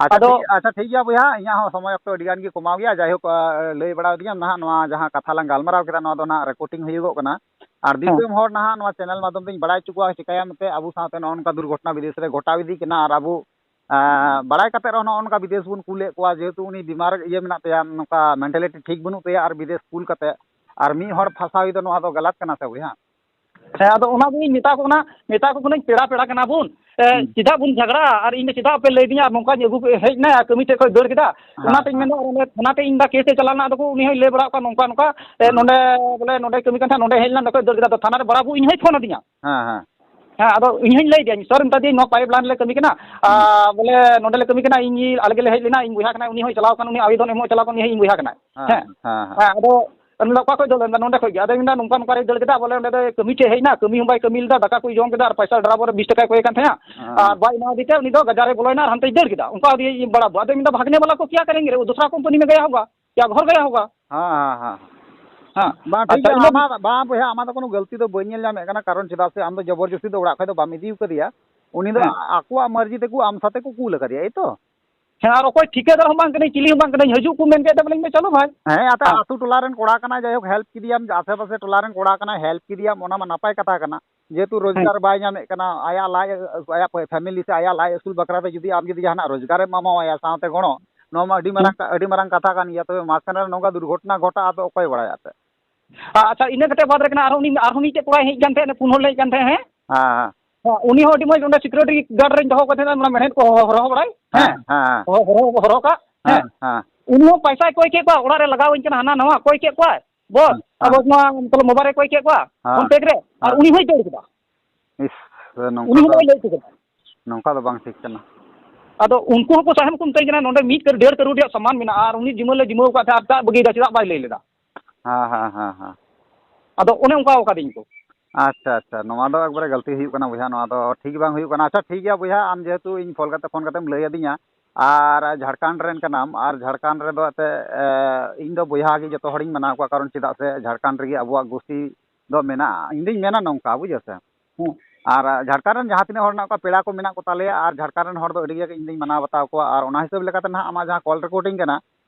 ᱟᱪᱪᱷᱟ, ᱟᱫᱚ ᱴᱷᱤᱠ, ᱟᱪᱪᱷᱟ, ᱴᱷᱤᱠ ᱜᱮᱭᱟ ᱵᱚᱭᱦᱟ, ᱤᱧᱟᱹᱜ ᱦᱚᱸ ᱥᱚᱢᱚᱭ ᱚᱠᱛᱚ ᱟᱹᱰᱤ ᱜᱟᱱ ᱜᱮ ᱠᱚᱢᱟᱣ ᱜᱮᱭᱟ᱾ ᱡᱟᱭᱦᱳᱠ, ᱟ, ᱞᱟᱹᱭ ᱵᱟᱲᱟ ᱟᱹᱫᱤᱧᱟᱢ ᱱᱟᱦᱟᱜ, ᱱᱚᱣᱟ ᱡᱟᱦᱟᱸ ᱠᱟᱛᱷᱟ ᱞᱟᱝ ᱜᱟᱞᱢᱟᱨᱟᱣ ᱠᱮᱫᱟ, ᱱᱚᱣᱟ ᱫᱚ ᱱᱟᱦᱟᱜ recording ᱦᱩᱭᱩᱜᱚᱜ ᱠᱟᱱᱟ᱾ ᱟᱨ ᱦᱮᱸ᱾ ᱫᱤᱥᱚᱢ ᱦᱚᱲ ᱱᱟᱦᱟᱜ ᱱᱚᱣᱟ channel ᱢᱟᱫᱽᱫᱷᱚᱢ ᱛᱮᱧ ᱵᱟᱲᱟᱭ ᱦᱚᱪᱚ ᱠᱚᱣᱟ, ᱪᱤᱠᱟᱹᱭᱟᱢ ᱮᱱᱛᱮ ᱟᱵᱚ ᱥᱟᱶᱛᱮ ᱱᱚᱜᱼᱚ ᱱᱚᱝᱠᱟ ᱫᱩᱨᱜᱷᱚᱴᱚᱱᱟ ᱵᱤᱫᱮᱥ ᱨᱮ ᱜᱷᱚᱴᱟᱣ ᱤᱫᱤᱜ ᱠᱟᱱᱟ, ᱟᱨ ᱟᱵᱚ, ᱟ, ᱵᱟᱲᱟᱭ ᱠᱟᱛᱮ ᱨᱮᱦᱚᱸ ᱱᱚᱜᱼᱚ ᱱᱚᱝᱠᱟ ᱵᱤᱫᱮᱥ ᱵᱚᱱ ᱠᱩᱞᱮᱫ ᱠᱚᱣᱟ, ᱡᱮᱦᱮᱛᱩ ᱩᱱᱤ ᱵᱤᱢᱟᱨ ᱤᱭᱟᱹ ᱢᱮᱱᱟᱜ ᱛᱟᱭᱟ, ᱱᱚᱝᱠᱟ mentality ᱴᱷᱤᱠ ᱵᱟᱹᱱᱩᱜ ᱛᱟᱭᱟ, ᱟᱨ ᱵᱤᱫᱮᱥ ᱠᱩᱞ ᱠᱟᱛᱮ ᱟᱨ ᱢᱤᱫ ᱦᱚᱲ ᱯᱷᱟᱸᱥᱟᱣ ᱫᱚ ᱱᱚᱣᱟ ᱫᱚ ᱜᱟᱞᱟᱛ ᱠᱟᱱᱟ ᱥᱮ ᱵᱚᱭᱦᱟ? ᱦᱮᱸ, ᱟᱫᱚ ᱚᱱᱟ ᱜᱤᱧ ᱢᱮᱛᱟ ᱠᱚ ᱠᱟᱱᱟ, ᱢᱮᱛᱟ ᱠᱚ ᱠᱟᱹᱱᱟᱹᱧ, ᱯᱮᱲᱟ ᱯᱮᱲᱟ ᱠᱟᱱᱟ ᱵᱚᱱ, ᱮ, ᱦᱩᱸ᱾ ᱪᱮᱫᱟᱜ ᱵᱚᱱ ᱡᱷᱟᱜᱽᱲᱟᱜᱼᱟ? ᱟᱨ ᱤᱧ ᱫᱚ ᱪᱮᱫᱟᱜ ᱯᱮ ᱞᱟᱹᱭ ᱫᱤᱧᱟ? ᱟᱨ ᱱᱚᱝᱠᱟᱧ ᱟᱹᱜᱩ ᱠᱮ-, ᱦᱮᱡ ᱮᱱᱟ, ᱠᱟᱹᱢᱤ ᱴᱷᱮᱡ ᱠᱷᱚᱡ ᱫᱟᱹᱲ ᱠᱮᱫᱟ᱾ ᱦᱮᱸ, ᱚᱱᱟᱛᱮᱧ ᱦᱮᱸ᱾ ᱢᱮᱱᱫᱟ, ᱟᱨ ᱚᱸᱰᱮ ᱛᱷᱟᱱᱟ ᱛᱮ ᱤᱧ ᱫᱟ case ᱮ ᱪᱟᱞᱟᱣ ᱞᱮᱱᱟ, ᱟᱫᱚ ᱠᱚ, ᱩᱱᱤ ᱦᱚᱸᱭ ᱞᱟᱹᱭ ᱵᱟᱲᱟᱣ ᱠᱟᱱ ᱱᱚᱝᱠᱟ ᱱᱚᱝᱠᱟ, ᱮ, ᱦᱮᱸ᱾ ᱱᱚᱸᱰᱮ ᱵᱚᱞᱮ ᱱᱚᱸᱰᱮ ᱠᱟᱹᱢᱤ ᱠᱟᱱ ᱛᱟᱦᱮᱸᱫ, ᱱᱚᱸᱰᱮ ᱦᱮᱡ ᱞᱮᱱᱟ, ᱱᱚᱸᱰᱮ ᱠᱷᱚᱡ ᱫᱟᱹᱲ ᱠᱮᱫᱟ᱾ ᱟᱫᱚ ᱛᱷᱟᱱᱟ ᱨᱮ ᱵᱟᱲᱟ ᱵᱚ ᱤᱧ ᱦᱚᱸᱭ ᱯᱷᱳᱱ ᱟᱹᱫᱤᱧᱟ᱾ ᱦᱮᱸ, ᱦᱮᱸ᱾ ᱦᱮᱸ, ᱟᱫᱚ ᱤᱧ ᱦᱚᱸᱧ ᱞᱟᱹᱭ ᱫᱤᱧ, "ᱥᱟᱨ," ᱢᱮᱛᱟ ᱫᱤᱭᱟᱹᱧ, "ᱱᱚᱣᱟ pipeline ᱞᱮ ᱠᱟᱹᱢᱤ ᱠᱟᱱᱟ, ᱦᱩᱸ᱾ ᱟᱨ ᱵᱚᱞᱮ ᱱᱚᱸᱰᱮ ᱞᱮ ᱠᱟᱹᱢᱤ ᱠᱟᱱᱟ, ᱤᱧ ᱟᱞᱮ ᱜᱮᱞᱮ ᱦᱮᱡ ᱞᱮᱱᱟ, ᱤᱧ ᱵᱚᱭᱦᱟ ᱠᱟᱱᱟᱭ, ᱩᱱᱤ ᱦᱚᱸᱭ ᱪᱟᱞᱟᱣ ᱠᱟᱱᱟ, ᱩᱱᱤ ᱟᱵᱮᱫᱚᱱ ᱮᱢᱚᱜ ᱪᱟᱞᱟᱣ ᱠᱟᱱᱟ, ᱩᱱᱤ ᱦᱚᱸ ᱤᱧ ᱵᱚᱭᱦᱟ ᱠᱟᱱᱟᱭ᱾" ᱦᱮᱸ, ᱦᱮᱸ᱾ ᱦᱮᱸ, ᱦᱮᱸ᱾ ᱦᱮᱸ, ᱟᱫᱚ ᱩᱱᱤ ᱫᱚ ᱚᱠᱟ ᱠᱷᱚᱡ ᱫᱟᱹᱲ ᱞᱮᱱᱟ? ᱱᱚᱸᱰᱮ ᱠᱷᱚᱡ ᱜᱮ᱾ ᱟᱫᱚᱭ ᱢᱮᱱᱫᱟ, ᱱᱚᱝᱠᱟ ᱱᱚᱝᱠᱟ ᱨᱮᱭ ᱫᱟᱹᱲ ᱠᱮᱫᱟ, ᱵᱚᱞᱮ ᱚᱸᱰᱮ ᱫᱚ ᱠᱟᱹᱢᱤ ᱴᱷᱮᱡ ᱦᱮᱡ ᱮᱱᱟ, ᱠᱟᱹᱢᱤ ᱦᱚᱸ ᱵᱟᱭ ᱠᱟᱹᱢᱤ ᱞᱮᱫᱟ, ᱫᱟᱠᱟ ᱠᱚᱭ ᱡᱚᱢ ᱠᱮᱫᱟ ᱟᱨ ᱯᱚᱭᱥᱟ ᱰᱨᱟᱭᱵᱷᱟᱨ ᱨᱮ ᱵᱤᱥ ᱴᱟᱠᱟᱭ ᱠᱚᱭᱮ ᱠᱟᱱ ᱛᱟᱦᱮᱸᱜᱼᱟ᱾ ᱦᱮᱸ᱾ ᱟᱨ ᱵᱟᱭ ᱮᱢᱟ ᱫᱤᱛᱮ ᱩᱱᱤ ᱫᱚ ᱜᱟᱡᱟᱲ ᱨᱮ ᱵᱚᱞᱚᱭᱮᱱᱟ ᱟᱨ ᱦᱟᱱᱛᱮᱭ ᱫᱟᱹᱲ ᱠᱮᱫᱟ᱾ ᱚᱱᱠᱟ ᱫᱤᱭᱮ ᱤᱧ ᱵᱟᱲᱟ ᱵᱟᱫ᱾ ᱟᱫᱚᱭ ᱢᱮᱱᱫᱟ, "ᱵᱷᱟᱜᱽᱱᱮ ᱣᱟᱞᱟ ᱠᱚ ᱠᱭᱟ ᱠᱟᱨᱮᱸᱜᱮ ᱨᱮ, ᱣᱳ ᱫᱩᱥᱨᱟ ᱠᱳᱢᱯᱟᱱᱤ ᱢᱮ ᱜᱟᱭᱟ ᱦᱳᱜᱟ, ᱭᱟ ᱜᱷᱚᱨ ᱜᱟᱭᱟ ᱦᱳᱜᱟ᱾" ᱦᱮᱸ, ᱦᱮᱸ, ᱦᱮᱸ᱾ ᱦᱮᱸ᱾ ᱵᱟᱝ, ᱴᱷᱤᱠ ᱟᱪᱪᱷᱟ, ᱜᱮᱭᱟ, ᱤᱱᱟᱹ ᱟᱢᱟᱜ, ᱵᱟᱝ ᱵᱚᱭᱦᱟ, ᱟᱢᱟᱜ ᱫᱚ ᱠᱳᱱᱳ ᱜᱟᱹᱞᱛᱤ ᱫᱚ ᱵᱟᱹᱧ ᱧᱮᱞ ᱧᱟᱢᱮᱫ ᱠᱟᱱᱟ, ᱠᱟᱨᱚᱱ ᱪᱮᱫᱟᱜ ᱥᱮ ᱟᱢ ᱫᱚ ᱡᱚᱵᱚᱨ ᱡᱚᱥᱛᱤ ᱫᱚ ᱚᱲᱟᱜ ᱠᱷᱚᱡ ᱫᱚ ᱵᱟᱢ ᱤᱫᱤ ᱟᱠᱟᱫᱮᱭᱟ, ᱩᱱᱤ ᱫᱚ ᱦᱮᱸ᱾ ᱟᱠᱚᱣᱟᱜ ᱢᱟᱹᱨᱡᱤ ᱛᱮᱠᱚ ᱟᱢ ᱥᱟᱛᱮ ᱠᱚ ᱠᱩᱞ ᱟᱠᱟᱫᱮᱭᱟ, ᱮᱭ ᱛᱚ? ᱦᱮᱸ, ᱟᱨ ᱚᱠᱚᱭ ᱴᱷᱤᱠᱟᱹᱫᱟᱨ ᱦᱚᱸ ᱵᱟᱝ ᱠᱟᱹᱱᱟᱹᱧ, ᱪᱤᱞᱤ ᱦᱚᱸ ᱵᱟᱝ ᱠᱟᱹᱱᱟᱹᱧ, ᱦᱤᱡᱩᱜ ᱠᱚ ᱢᱮᱱ ᱠᱮᱫ ᱛᱮ ᱵᱚᱞᱮᱧ ᱢᱮᱱᱫᱟ, "ᱪᱚᱞᱚ ᱵᱷᱟᱭ᱾" ᱦᱮᱸ, ᱟᱛᱮ ᱦᱮᱸ᱾ ᱟᱛᱳ ᱴᱚᱞᱟ ᱨᱮᱱ ᱠᱚᱲᱟ ᱠᱟᱱᱟᱭ, ᱡᱟᱭᱦᱳᱠ help ᱠᱮᱫᱮᱭᱟᱢ, ᱟᱥᱮ ᱯᱟᱥᱮ ᱴᱚᱞᱟ ᱨᱮᱱ ᱠᱚᱲᱟ ᱠᱟᱱᱟᱭ, help ᱠᱮᱫᱮᱭᱟᱢ, ᱚᱱᱟ ᱢᱟ ᱱᱟᱯᱟᱭ ᱠᱟᱛᱷᱟ ᱠᱟᱱᱟ᱾ ᱡᱮᱦᱮᱛᱩ ᱦᱮᱸ᱾ ᱨᱳᱡᱽᱜᱟᱨ ᱵᱟᱭ ᱧᱟᱢᱮᱫ ᱠᱟᱱᱟ, ᱟᱭᱟᱜ ᱞᱟᱡ, ᱟᱭᱟᱜ family ᱥᱮ ᱟᱭᱟᱜ ᱞᱟᱡ ᱟᱹᱥᱩᱞ ᱵᱟᱠᱷᱨᱟ ᱛᱮ ᱡᱩᱫᱤ ᱟᱢ ᱡᱩᱫᱤ ᱡᱟᱦᱟᱱᱟᱜ ᱨᱳᱡᱽᱜᱟᱨᱮᱢ ᱮᱢᱟᱣᱟᱭᱟ ᱥᱟᱶᱛᱮ ᱜᱚᱲᱚ, ᱱᱚᱣᱟ ᱢᱟ ᱟᱹᱰᱤ ᱦᱮᱸ᱾ ᱢᱟᱨᱟᱝ, ᱟᱹᱰᱤ ᱢᱟᱨᱟᱝ ᱠᱟᱛᱷᱟ ᱠᱟᱱ ᱜᱮᱭᱟ᱾ ᱛᱚᱵᱮ ᱢᱟᱥ ᱠᱷᱟᱱᱮ ᱨᱮ ᱱᱚᱝᱠᱟ ᱫᱩᱨᱜᱷᱚᱴᱚᱱᱟ ᱜᱷᱚᱴᱟᱜᱼᱟ, ᱟᱫᱚ ᱚᱠᱚᱭ ᱵᱟᱲᱟᱭᱟ ᱮᱱᱛᱮᱫ? ᱟᱪᱪᱷᱟ, ᱤᱱᱟᱹ ᱠᱟᱛᱮ ᱵᱟᱫ ᱨᱮ ᱠᱟᱱᱟ, ᱟᱨᱦᱚᱸ ᱩᱱᱤ, ᱟᱨᱦᱚᱸ ᱢᱤᱫᱴᱮᱡ ᱠᱚᱲᱟᱭ ᱦᱮᱡ ᱠᱟᱱ ᱛᱟᱦᱮᱸᱫ, ᱯᱩᱱ ᱦᱚᱲ ᱞᱮ ᱦᱮᱡ ᱠᱟᱱ ᱛᱟᱦᱮᱸᱫ, ᱦᱮᱸ? ᱦᱮᱸ, ᱦᱮᱸ᱾ ᱦᱮᱸ, ᱩᱱᱤ ᱦᱚᱸ ᱟᱹᱰᱤ ᱢᱚᱡᱽ ᱚᱸᱰᱮ security guard ᱨᱮᱧ ᱫᱚᱦᱚ ᱠᱟᱫᱮ ᱛᱟᱦᱮᱸᱫ, ᱚᱱᱟ ᱢᱮᱬᱦᱮᱫ ᱠᱚ ᱦᱚᱨᱚ ᱵᱟᱲᱟᱭ, ᱦᱮᱸ, ᱦᱮᱸ, ᱦᱮᱸ᱾ ᱦᱚᱨᱚ, ᱦᱚᱨᱚ, ᱦᱚᱨᱚ ᱠᱟᱜ, ᱦᱮᱸ᱾ ᱦᱮᱸ, ᱦᱮᱸ᱾ ᱩᱱᱤ ᱦᱚᱸ ᱯᱚᱭᱥᱟᱭ ᱠᱚᱭ ᱠᱮᱫ ᱠᱚᱣᱟ, ᱚᱲᱟᱜ ᱨᱮ ᱞᱟᱜᱟᱣᱟᱹᱧ ᱠᱟᱱᱟ, ᱦᱟᱱᱟ ᱱᱟᱣᱟ ᱠᱚᱭ ᱠᱮᱫ ᱠᱚᱣᱟᱭ, ᱵᱚᱥ, ᱦᱮᱸ, ᱟᱫᱚ ᱦᱮᱸ᱾ ᱱᱚᱣᱟ ᱢᱚᱛᱞᱚᱵ mobile ᱨᱮ ᱠᱚᱭ ᱠᱮᱫ ᱠᱚᱣᱟ, ᱦᱮᱸ, PhonePe ᱨᱮ, ᱟᱨ ᱦᱮᱸ᱾ ᱩᱱᱤ ᱦᱚᱸᱭ ᱫᱟᱹᱲ ᱠᱮᱫᱟ᱾ ᱤᱥ, ᱱᱚᱝᱠᱟ ᱩᱱᱤ ᱦᱚᱸ ᱫᱚ, ᱵᱟᱭ ᱞᱟᱹᱭ ᱦᱚᱪᱚ ᱠᱮᱫᱟ᱾ ᱱᱚᱝᱠᱟ ᱫᱚ ᱵᱟᱝ ᱴᱷᱤᱠ ᱠᱟᱱᱟ᱾ ᱟᱫᱚ ᱩᱱᱠᱩ ᱦᱚᱸᱠᱚ ᱥᱟᱦᱮᱵ ᱠᱚ ᱢᱮᱛᱟᱹᱧ ᱠᱟᱱᱟ, ᱱᱚᱰᱮ ᱢᱤᱫ ᱠᱟᱨ-, ᱰᱮᱲ ᱠᱟᱨᱳᱲ ᱨᱮᱭᱟᱜ ᱥᱟᱢᱟᱱ ᱢᱮᱱᱟᱜᱼᱟ, ᱟᱨ ᱩᱱᱤ ᱡᱤᱢᱟᱹ ᱞᱮ ᱡᱤᱢᱟᱹ ᱟᱠᱟᱫ ᱛᱟᱦᱮᱸᱫ, ᱟᱨ ᱪᱟᱜ ᱵᱟᱹᱜᱤᱭᱮᱫᱟ, ᱪᱮᱫᱟᱜ ᱵᱟᱭ ᱞᱟᱹᱭ ᱞᱮᱫᱟ? ᱦᱮᱸ, ᱦᱮᱸ, ᱦᱮᱸ, ᱦᱮᱸ᱾ ᱟᱫᱚ ᱚᱱᱮ ᱚᱱᱠᱟ ᱟᱠᱟᱫᱤᱧ ᱠᱚ᱾ ᱟᱪᱪᱷᱟ, ᱟᱪᱪᱷᱟ, ᱱᱚᱣᱟ ᱫᱚ ᱮᱠᱵᱟᱨᱮ ᱜᱟᱹᱞᱛᱤ ᱦᱩᱭᱩᱜ ᱠᱟᱱᱟ ᱵᱚᱭᱦᱟ, ᱱᱚᱣᱟ ᱫᱚ ᱴᱷᱤᱠ ᱵᱟᱝ ᱦᱩᱭᱩᱜ ᱠᱟᱱᱟ᱾ ᱟᱪᱪᱷᱟ, ᱴᱷᱤᱠ ᱜᱮᱭᱟ ᱵᱚᱭᱦᱟ, ᱟᱢ ᱡᱮᱦᱮᱛᱩ ᱤᱧ ᱯᱷᱳᱱ ᱠᱟᱛᱮ, ᱯᱷᱳᱱ ᱠᱟᱛᱮᱢ ᱞᱟᱹᱭ ᱟᱹᱫᱤᱧᱟ, ᱟᱨ ᱡᱷᱟᱲᱠᱷᱚᱸᱰ ᱨᱮᱱ ᱠᱟᱱᱟᱢ, ᱟᱨ ᱡᱷᱟᱲᱠᱷᱚᱸᱰ ᱨᱮᱫᱚ ᱮᱱᱛᱮ, ᱮ, ᱤᱧ ᱫᱚ ᱵᱚᱭᱦᱟ ᱜᱮ ᱡᱚᱛᱚ ᱦᱚᱲᱤᱧ ᱢᱟᱱᱟᱣ ᱠᱚᱣᱟ, ᱠᱟᱨᱚᱱ ᱪᱮᱫᱟᱜ ᱥᱮ ᱡᱷᱟᱲᱠᱷᱚᱸᱰ ᱨᱮᱜᱮ ᱟᱵᱚᱣᱟᱜ ᱜᱩᱥᱴᱤ ᱫᱚ ᱢᱮᱱᱟᱜᱼᱟ᱾ ᱤᱧ ᱫᱩᱧ ᱢᱮᱱᱟ ᱱᱚᱝᱠᱟ, ᱵᱩᱡᱷᱟᱹᱣ ᱥᱮ? ᱦᱮᱸ᱾ ᱟᱨ ᱡᱷᱟᱲᱠᱷᱚᱸᱰ ᱨᱮᱱ ᱡᱟᱦᱟᱸ ᱛᱤᱱᱟᱹᱜ ᱦᱚᱲ ᱢᱮᱱᱟᱜ ᱠᱚᱣᱟ, ᱯᱮᱲᱟ ᱠᱚ ᱢᱮᱱᱟᱜ ᱠᱚ ᱛᱟᱞᱮᱭᱟ, ᱟᱨ ᱡᱷᱟᱲᱠᱷᱚᱸᱰ ᱨᱮᱱ ᱦᱚᱲ ᱫᱚ ᱟᱹᱰᱤ ᱜᱮ ᱤᱧ ᱫᱩᱧ ᱢᱟᱱᱟᱣ ᱵᱟᱛᱟᱣ ᱠᱚᱣᱟ᱾ ᱟᱨ ᱚᱱᱟ ᱦᱤᱥᱟᱹᱵ ᱞᱮᱠᱟᱛᱮ ᱱᱟᱦᱟᱜ ᱟᱢᱟᱜ ᱡᱟᱦᱟᱸ call recording ᱠᱟᱱᱟ,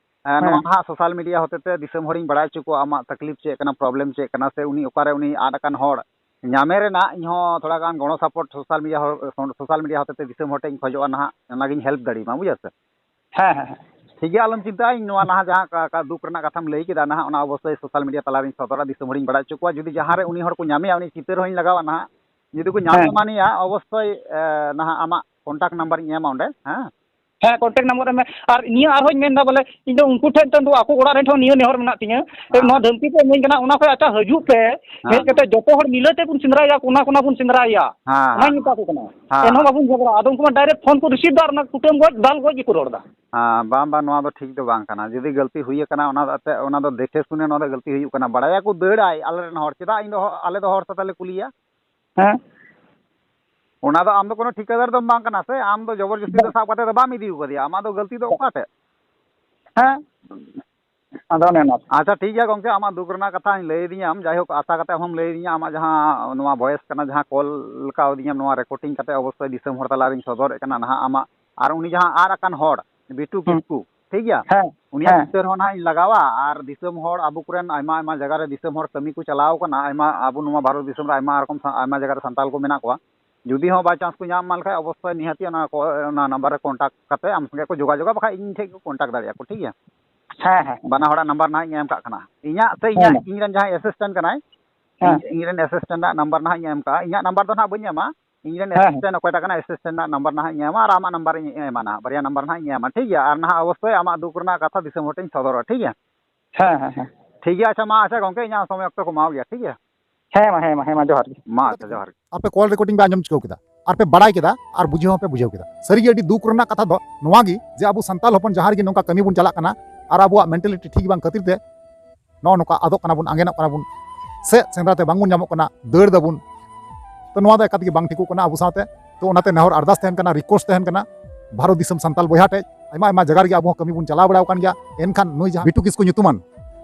ᱮ, ᱱᱚᱣᱟ ᱦᱮᱸ᱾ ᱱᱟᱦᱟᱜ social media ᱦᱚᱛᱮᱛᱮ ᱫᱤᱥᱚᱢ ᱦᱚᱲᱤᱧ ᱵᱟᱲᱟᱭ ᱦᱚᱪᱚ ᱠᱚᱣᱟ ᱟᱢᱟᱜ ᱛᱟᱠᱞᱤᱯ ᱪᱮᱫ ᱠᱟᱱᱟ, problem ᱪᱮᱫ ᱠᱟᱱᱟ, ᱥᱮ ᱩᱱᱤ ᱚᱠᱟᱨᱮ ᱩᱱᱤ ᱟᱫ ᱟᱠᱟᱱ ᱦᱚᱲ ᱧᱟᱢᱮ ᱨᱮᱱᱟᱜ ᱤᱧ ᱦᱚᱸ ᱛᱷᱚᱲᱟ ᱜᱟᱱ ᱜᱚᱲᱚ support social media ᱦᱚᱲ, social media ᱦᱚᱛᱮᱛᱮ ᱫᱤᱥᱚᱢ ᱦᱚᱲ ᱴᱷᱮᱱ ᱤᱧ ᱠᱷᱚᱡᱚᱜᱼᱟ ᱱᱟᱦᱟᱜ, ᱚᱱᱟᱜᱤᱧ help ᱫᱟᱲᱮᱭᱟᱢᱟ, ᱵᱩᱡᱷᱟᱹᱣ ᱥᱮ? ᱦᱮᱸ, ᱦᱮᱸ, ᱦᱮᱸ᱾ ᱴᱷᱤᱠ ᱜᱮᱭᱟ, ᱟᱞᱚᱢ ᱪᱤᱱᱛᱟᱹᱜᱼᱟ, ᱤᱧ ᱱᱚᱣᱟ ᱱᱟᱦᱟᱜ ᱡᱟᱦᱟᱸ ᱠᱟ-, ᱠᱟ-, ᱫᱩᱠ ᱨᱮᱱᱟᱜ ᱠᱟᱛᱷᱟᱢ ᱞᱟᱹᱭ ᱠᱮᱫᱟ ᱱᱟᱦᱟᱜ, ᱚᱱᱟ ᱚᱵᱚᱥᱥᱳᱭ social media ᱛᱟᱞᱟᱨᱤᱧ ᱥᱚᱫᱚᱨᱟ, ᱫᱤᱥᱚᱢ ᱦᱚᱲᱤᱧ ᱵᱟᱲᱟᱭ ᱦᱚᱪᱚ ᱠᱚᱣᱟ᱾ ᱡᱩᱫᱤ ᱡᱟᱦᱟᱸ ᱨᱮ ᱩᱱᱤ ᱦᱚᱲ ᱠᱚ ᱧᱟᱢᱮᱭᱟ, ᱩᱱᱤ ᱪᱤᱛᱟᱹᱨ ᱦᱚᱸᱧ ᱞᱟᱜᱟᱣᱟ ᱱᱟᱦᱟᱜ᱾ ᱡᱩᱫᱤ ᱠᱚ ᱧᱟᱢ ᱦᱮᱸ᱾ ᱮᱢᱟᱱᱤᱭᱟ, ᱚᱵᱚᱥᱥᱳᱭ, ᱮ, ᱱᱟᱦᱟᱜ ᱟᱢᱟᱜ contact number ᱤᱧ ᱮᱢᱟ ᱚᱸᱰᱮ, ᱦᱮᱸ? ᱦᱮᱸ, contact number ᱮᱢ ᱢᱮ᱾ ᱟᱨ ᱱᱤᱭᱟᱹ ᱟᱨᱦᱚᱸᱧ ᱢᱮᱱᱫᱟ ᱵᱚᱞᱮ, ᱤᱧ ᱫᱚ ᱩᱱᱠᱩ ᱴᱷᱮᱱ ᱫᱚ, ᱟᱠᱚ ᱚᱲᱟᱜ ᱨᱮᱱ ᱴᱷᱮᱱ ᱦᱚᱸ ᱱᱤᱭᱟᱹ ᱱᱮᱦᱚᱨ ᱢᱮᱱᱟᱜ ᱛᱤᱧᱟᱹ᱾ ᱦᱮᱸ, ᱱᱚᱣᱟ ᱦᱮᱸ᱾ ᱫᱷᱟᱹᱢᱠᱤ ᱠᱚ ᱤᱢᱟᱹᱧ ᱠᱟᱱᱟ, ᱚᱱᱟ ᱠᱷᱚᱱ ᱟᱪᱪᱷᱟ ᱦᱤᱡᱩᱜ ᱯᱮ, ᱦᱮᱸ, ᱦᱮᱡ ᱠᱟᱛᱮ ᱦᱮᱸ᱾ ᱡᱚᱛᱚ ᱦᱚᱲ ᱢᱤᱞᱟᱹ ᱛᱮᱵᱚᱱ ᱥᱮᱸᱫᱽᱨᱟᱭᱟ, ᱠᱚᱱᱟ ᱠᱚᱱᱟ ᱵᱚᱱ ᱥᱮᱸᱫᱽᱨᱟᱭᱟ᱾ ᱦᱮᱸ, ᱚᱱᱟᱧ ᱦᱮᱸ᱾ ᱢᱮᱛᱟ ᱠᱚ ᱠᱟᱱᱟ᱾ ᱦᱮᱸ, ᱮᱱᱦᱚᱸ ᱦᱮᱸ᱾ ᱵᱟᱵᱚᱱ ᱡᱷᱚᱜᱽᱲᱟᱜᱼᱟ᱾ ᱟᱫᱚ ᱩᱱᱠᱩ ᱢᱟ direct ᱯᱷᱳᱱ ᱠᱚ receive ᱫᱟ ᱟᱨ ᱚᱱᱟ ᱠᱩᱴᱟᱹᱢ ᱜᱚᱡ, ᱫᱟᱞ ᱜᱚᱡ ᱜᱮᱠᱚ ᱨᱚᱲ ᱮᱫᱟ᱾ ᱦᱮᱸ, ᱵᱟᱝ, ᱵᱟᱝ, ᱱᱚᱣᱟ ᱫᱚ ᱴᱷᱤᱠ ᱫᱚ ᱵᱟᱝ ᱠᱟᱱᱟ᱾ ᱡᱩᱫᱤ ᱜᱟᱹᱞᱛᱤ ᱦᱩᱭ ᱟᱠᱟᱱᱟ, ᱚᱱᱟ ᱫᱚ ᱮᱱᱛᱮᱫ, ᱚᱱᱟ ᱫᱚ ᱫᱮᱠᱷᱮ ᱥᱩᱱᱮ ᱱᱚᱣᱟ ᱫᱚ ᱜᱟᱹᱞᱛᱤ ᱦᱩᱭᱩᱜ ᱠᱟᱱᱟ᱾ ᱵᱟᱲᱟᱭᱟᱠᱚ ᱫᱟᱹᱲᱟᱭ, ᱟᱞᱮ ᱨᱮᱱ ᱦᱚᱲ, ᱪᱮᱫᱟᱜ ᱤᱧ ᱫᱚ ᱦᱚ-, ᱟᱞᱮ ᱫᱚ ᱦᱚᱲ ᱥᱟᱛᱮ ᱞᱮ ᱠᱩᱞᱤᱭᱟ? ᱦᱮᱸ᱾ ᱚᱱᱟ ᱫᱚ ᱟᱢ ᱫᱚ ᱠᱳᱱᱳ ᱴᱷᱤᱠᱟᱹᱫᱟᱨ ᱫᱚᱢ ᱵᱟᱝ ᱠᱟᱱᱟ ᱥᱮ, ᱟᱢ ᱫᱚ ᱡᱚᱵᱚᱨ ᱡᱚᱥᱛᱤ ᱫᱚ ᱵᱟᱝ᱾ ᱥᱟᱵ ᱠᱟᱛᱮ ᱫᱚ ᱵᱟᱢ ᱤᱫᱤ ᱟᱠᱟᱫᱮᱭᱟ, ᱟᱢᱟᱜ ᱫᱚ ᱜᱟᱹᱞᱛᱤ ᱫᱚ ᱚᱠᱟ ᱴᱷᱮᱡ? ᱦᱮᱸ᱾ ᱟᱫᱚ ᱚᱱᱮ ᱚᱱᱟ᱾ ᱟᱪᱪᱷᱟ, ᱴᱷᱤᱠ ᱜᱮᱭᱟ ᱜᱚᱝᱠᱮ, ᱟᱢᱟᱜ ᱫᱩᱠ ᱨᱮᱱᱟᱜ ᱠᱟᱛᱷᱟᱧ ᱞᱟᱹᱭ ᱟᱹᱫᱤᱧᱟᱢ, ᱡᱟᱭᱦᱳᱠ, ᱟᱥᱟ ᱠᱟᱛᱮ ᱟᱢ ᱦᱚᱸᱢ ᱞᱟᱹᱭ ᱟᱹᱫᱤᱧᱟ, ᱟᱢᱟᱜ ᱡᱟᱦᱟᱸ ᱱᱚᱣᱟ voice ᱠᱟᱱᱟ, ᱡᱟᱦᱟᱸ call ᱠᱟᱣᱫᱤᱧᱟᱢ, ᱱᱚᱣᱟ recording ᱠᱟᱛᱮ ᱚᱵᱚᱥᱥᱳᱭ ᱫᱤᱥᱚᱢ ᱦᱚᱲ ᱛᱟᱞᱟᱨᱤᱧ ᱥᱚᱫᱚᱨᱮᱫ ᱠᱟᱱᱟ ᱱᱟᱦᱟᱜ ᱟᱢᱟᱜ, ᱟᱨ ᱩᱱᱤ ᱡᱟᱦᱟᱸ ᱟᱫ ᱟᱠᱟᱱ ᱦᱚᱲ, ᱵᱤᱴᱩ ᱦᱩᱸ᱾ ᱠᱤᱥᱠᱩ, ᱴᱷᱤᱠ ᱜᱮᱭᱟ? ᱦᱮᱸ, ᱩᱱᱤᱭᱟᱜ ᱦᱮᱸ᱾ ᱪᱤᱛᱟᱹᱨ ᱦᱚᱸ ᱱᱟᱦᱟᱜ ᱤᱧ ᱞᱟᱜᱟᱣᱟ, ᱟᱨ ᱫᱤᱥᱚᱢ ᱦᱚᱲ, ᱟᱵᱚ ᱠᱚᱨᱮᱱ ᱟᱭᱢᱟ, ᱟᱭᱢᱟ ᱡᱟᱭᱜᱟ ᱨᱮ ᱫᱤᱥᱚᱢ ᱦᱚᱲ ᱠᱟᱹᱢᱤ ᱠᱚ ᱪᱟᱞᱟᱣ ᱠᱟᱱᱟ, ᱟᱭᱢᱟ, ᱟᱵᱚ ᱱᱚᱣᱟ ᱵᱷᱟᱨᱚᱛ ᱫᱤᱥᱚᱢ ᱨᱮ ᱟᱭᱢᱟ ᱨᱚᱠᱚᱢ ᱥᱟ-, ᱟᱭᱢᱟ ᱡᱟᱭᱜᱟ ᱨᱮ ᱥᱟᱱᱛᱟᱞ ᱠᱚ ᱢᱮᱱᱟᱜ ᱠᱚᱣᱟ᱾ ᱡᱩᱫᱤ ᱦᱚᱸ by chance ᱠᱚ ᱧᱟᱢ ᱮᱢᱟᱱ ᱞᱮᱠᱷᱟᱡ, ᱚᱵᱚᱥᱥᱳᱭ ᱱᱤᱦᱟᱹᱛᱤ ᱚᱱᱟ ᱠᱚ, ᱚᱱᱟ number ᱨᱮ contact ᱠᱟᱛᱮ ᱟᱢ ᱥᱚᱸᱜᱮ ᱠᱚ ᱡᱳᱜᱟᱡᱳᱜᱟ, ᱵᱟᱠᱷᱟᱡ ᱤᱧ ᱴᱷᱮᱡ ᱠᱚ contact ᱫᱟᱲᱮᱭᱟᱜᱼᱟ ᱠᱚ, ᱴᱷᱤᱠ ᱜᱮᱭᱟ? ᱦᱮᱸ, ᱦᱮᱸ᱾ ᱵᱟᱱᱟ ᱦᱚᱲᱟᱜ number ᱱᱟᱦᱟᱜ ᱤᱧ ᱮᱢ ᱠᱟᱜ ᱠᱟᱱᱟ, ᱤᱧᱟᱹᱜ ᱥᱮ ᱦᱮᱸ, ᱤᱧᱟᱹᱜ, ᱢᱟ᱾ ᱤᱧ ᱨᱮᱱ ᱡᱟᱦᱟᱸᱭ assistant ᱠᱟᱱᱟᱭ, ᱦᱮᱸ᱾ ᱤᱧ, ᱤᱧ ᱨᱮᱱ assistant ᱟᱜ number ᱱᱟᱦᱟᱜ ᱤᱧ ᱮᱢ ᱠᱟᱜᱼᱟ᱾ ᱤᱧᱟᱹᱜ number ᱫᱚ ᱱᱟᱦᱟᱜ ᱵᱟᱹᱧ ᱮᱢᱟ, ᱤᱧ ᱨᱮᱱ ᱦᱮᱸ, ᱦᱮᱸ᱾ assistant ᱚᱠᱚᱭᱴᱟᱜ ᱠᱟᱱᱟᱭ, assistant ᱟᱜ number ᱱᱟᱦᱟᱜ ᱤᱧ ᱮᱢᱟ ᱟᱨ ᱟᱢᱟᱜ number ᱤᱧ ᱮᱢᱟ ᱱᱟᱦᱟᱜ, ᱵᱟᱨᱭᱟ number ᱱᱟᱦᱟᱜ ᱤᱧ ᱮᱢᱟ, ᱴᱷᱤᱠ ᱜᱮᱭᱟ? ᱟᱨ ᱱᱟᱦᱟᱜ ᱚᱵᱚᱥᱥᱳᱭ ᱟᱢᱟᱜ ᱫᱩᱠ ᱨᱮᱱᱟᱜ ᱠᱟᱛᱷᱟ ᱫᱤᱥᱚᱢ ᱦᱚᱲ ᱴᱷᱮᱱ ᱤᱧ ᱥᱚᱫᱚᱨᱟ, ᱴᱷᱤᱠ ᱜᱮᱭᱟ? ᱦᱮᱸ, ᱦᱮᱸ, ᱦᱮᱸ᱾ ᱴᱷᱤᱠ ᱜᱮᱭᱟ, ᱟᱪᱪᱷᱟ, ᱢᱟ, ᱟᱪᱪᱷᱟ, ᱜᱚᱝᱠᱮ, ᱤᱧᱟᱹᱜ ᱥᱚᱢᱚᱭ ᱚᱠᱛᱚ ᱠᱚ ᱮᱢᱟᱣ ᱜᱮᱭᱟ, ᱴᱷᱤᱠ ᱜᱮᱭᱟ? ᱦᱮᱸ, ᱢᱟ, ᱦᱮᱸ, ᱢᱟ, ᱦᱮᱸ, ᱢᱟ, ᱡᱚᱦᱟᱨ ᱜᱮ᱾ ᱢᱟ, ᱟᱪᱪᱷᱟ, ᱡᱚᱦᱟᱨ ᱜᱮ᱾ ᱟᱯᱮ call recording ᱯᱮ ᱟᱸᱡᱚᱢ ᱪᱤᱠᱟᱹᱣ ᱠᱮᱫᱟ, ᱟᱨ ᱯᱮ ᱵᱟᱲᱟᱭ ᱠᱮᱫᱟ, ᱟᱨ ᱵᱩᱡᱷᱟᱹᱣ ᱦᱚᱸᱯᱮ ᱵᱩᱡᱷᱟᱹᱣ ᱠᱮᱫᱟ᱾ ᱥᱟᱹᱨᱤᱜᱮ ᱟᱹᱰᱤ ᱫᱩᱠ ᱨᱮᱱᱟᱜ ᱠᱟᱛᱷᱟ ᱫᱚ ᱱᱚᱣᱟ ᱜᱮ ᱡᱮ ᱟᱵᱚ ᱥᱟᱱᱛᱟᱞ ᱦᱚᱯᱚᱱ ᱡᱟᱦᱟᱸ ᱨᱮᱜᱮ ᱱᱚᱝᱠᱟ ᱠᱟᱹᱢᱤ ᱵᱚᱱ ᱪᱟᱞᱟᱜ ᱠᱟᱱᱟ, ᱟᱨ ᱟᱵᱚᱣᱟᱜ mentality ᱴᱷᱤᱠ ᱵᱟᱝ ᱠᱷᱟᱹᱛᱤᱨ ᱛᱮ ᱱᱚᱜᱼᱚ ᱱᱚᱝᱠᱟ ᱟᱫᱚᱜ ᱠᱟᱱᱟ ᱵᱚᱱ, ᱟᱸᱜᱮᱱᱚᱜ ᱠᱟᱱᱟ ᱵᱚᱱ, ᱥᱮ ᱥᱮᱸᱫᱽᱨᱟ ᱛᱮ ᱵᱟᱝ ᱵᱚᱱ ᱧᱟᱢᱚᱜ ᱠᱟᱱᱟ, ᱫᱟᱹᱲ ᱫᱟᱵᱚᱱ᱾ ᱛᱚ, ᱱᱚᱣᱟ ᱫᱚ ᱮᱠᱟᱞ ᱛᱮᱜᱮ ᱵᱟᱝ ᱴᱷᱤᱠᱚᱜ ᱠᱟᱱᱟ ᱟᱵᱚ ᱥᱟᱶᱛᱮ᱾ ᱛᱚ, ᱚᱱᱟᱛᱮ ᱱᱮᱦᱚᱨ ᱟᱨᱫᱟᱥ ᱛᱟᱦᱮᱱ ᱠᱟᱱᱟ, request ᱛᱟᱦᱮᱱ ᱠᱟᱱᱟ, ᱵᱷᱟᱨᱚᱛ ᱫᱤᱥᱚᱢ ᱥᱟᱱᱛᱟᱞ ᱵᱚᱭᱦᱟ ᱴᱷᱮᱡ ᱟᱭᱢᱟ ᱟᱭᱢᱟ ᱡᱟᱭᱜᱟ ᱨᱮᱜᱮ ᱟᱵᱚ ᱦᱚᱸ ᱠᱟᱹᱢᱤ ᱵᱚᱱ ᱪᱟᱞᱟᱣ ᱵᱟᱲᱟ ᱟᱠᱟᱱ ᱜᱮᱭᱟ᱾ ᱮᱱᱠᱷᱟᱱ ᱱᱩᱭ ᱡᱟᱦᱟᱸ ᱵᱤᱴᱩ ᱠᱤᱥᱠᱩ ᱧᱩᱛᱩᱢᱟᱱ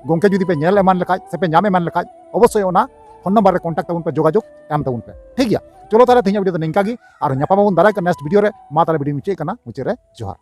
ᱜᱚᱢᱠᱮ ᱡᱩᱫᱤ ᱯᱮ ᱧᱮᱞ ᱮᱢᱟᱱ ᱞᱮᱠᱷᱟᱡ ᱥᱮ ᱯᱮ ᱧᱟᱢ ᱮᱢᱟᱱ ᱞᱮᱠᱷᱟᱡ, ᱚᱵᱚᱥᱥᱳᱭ ᱚᱱᱟ ᱯᱷᱳᱱ ᱱᱟᱢᱵᱟᱨ ᱨᱮ ᱠᱚᱱᱴᱟᱠᱴ ᱛᱟᱵᱚᱱ ᱯᱮ, ᱡᱳᱜᱟᱡᱳᱜᱽ ᱮᱢ ᱛᱟᱵᱚᱱ ᱯᱮ᱾ ᱴᱷᱤᱠ ᱜᱮᱭᱟ, ᱪᱚᱞᱚ ᱛᱟᱦᱞᱮ ᱛᱮᱦᱮᱧᱟᱜ ᱵᱷᱤᱰᱤᱭᱳ ᱫᱚ ᱱᱤᱝᱠᱟ ᱜᱮ, ᱟᱨ ᱧᱟᱯᱟᱢ ᱟᱵᱚᱱ ᱫᱟᱨᱟᱭ ᱠᱟᱱ ᱱᱮᱠᱥᱴ ᱵᱷᱤᱰᱤᱭᱳ ᱨᱮ᱾ ᱢᱟ ᱛᱟᱦᱞᱮ ᱵᱷᱤᱰᱤᱭᱳ ᱢᱩᱪᱟᱹᱫ ᱠᱟᱱᱟ, ᱢᱩᱪᱟᱹᱫ ᱨᱮ ᱡᱚᱦᱟᱨ᱾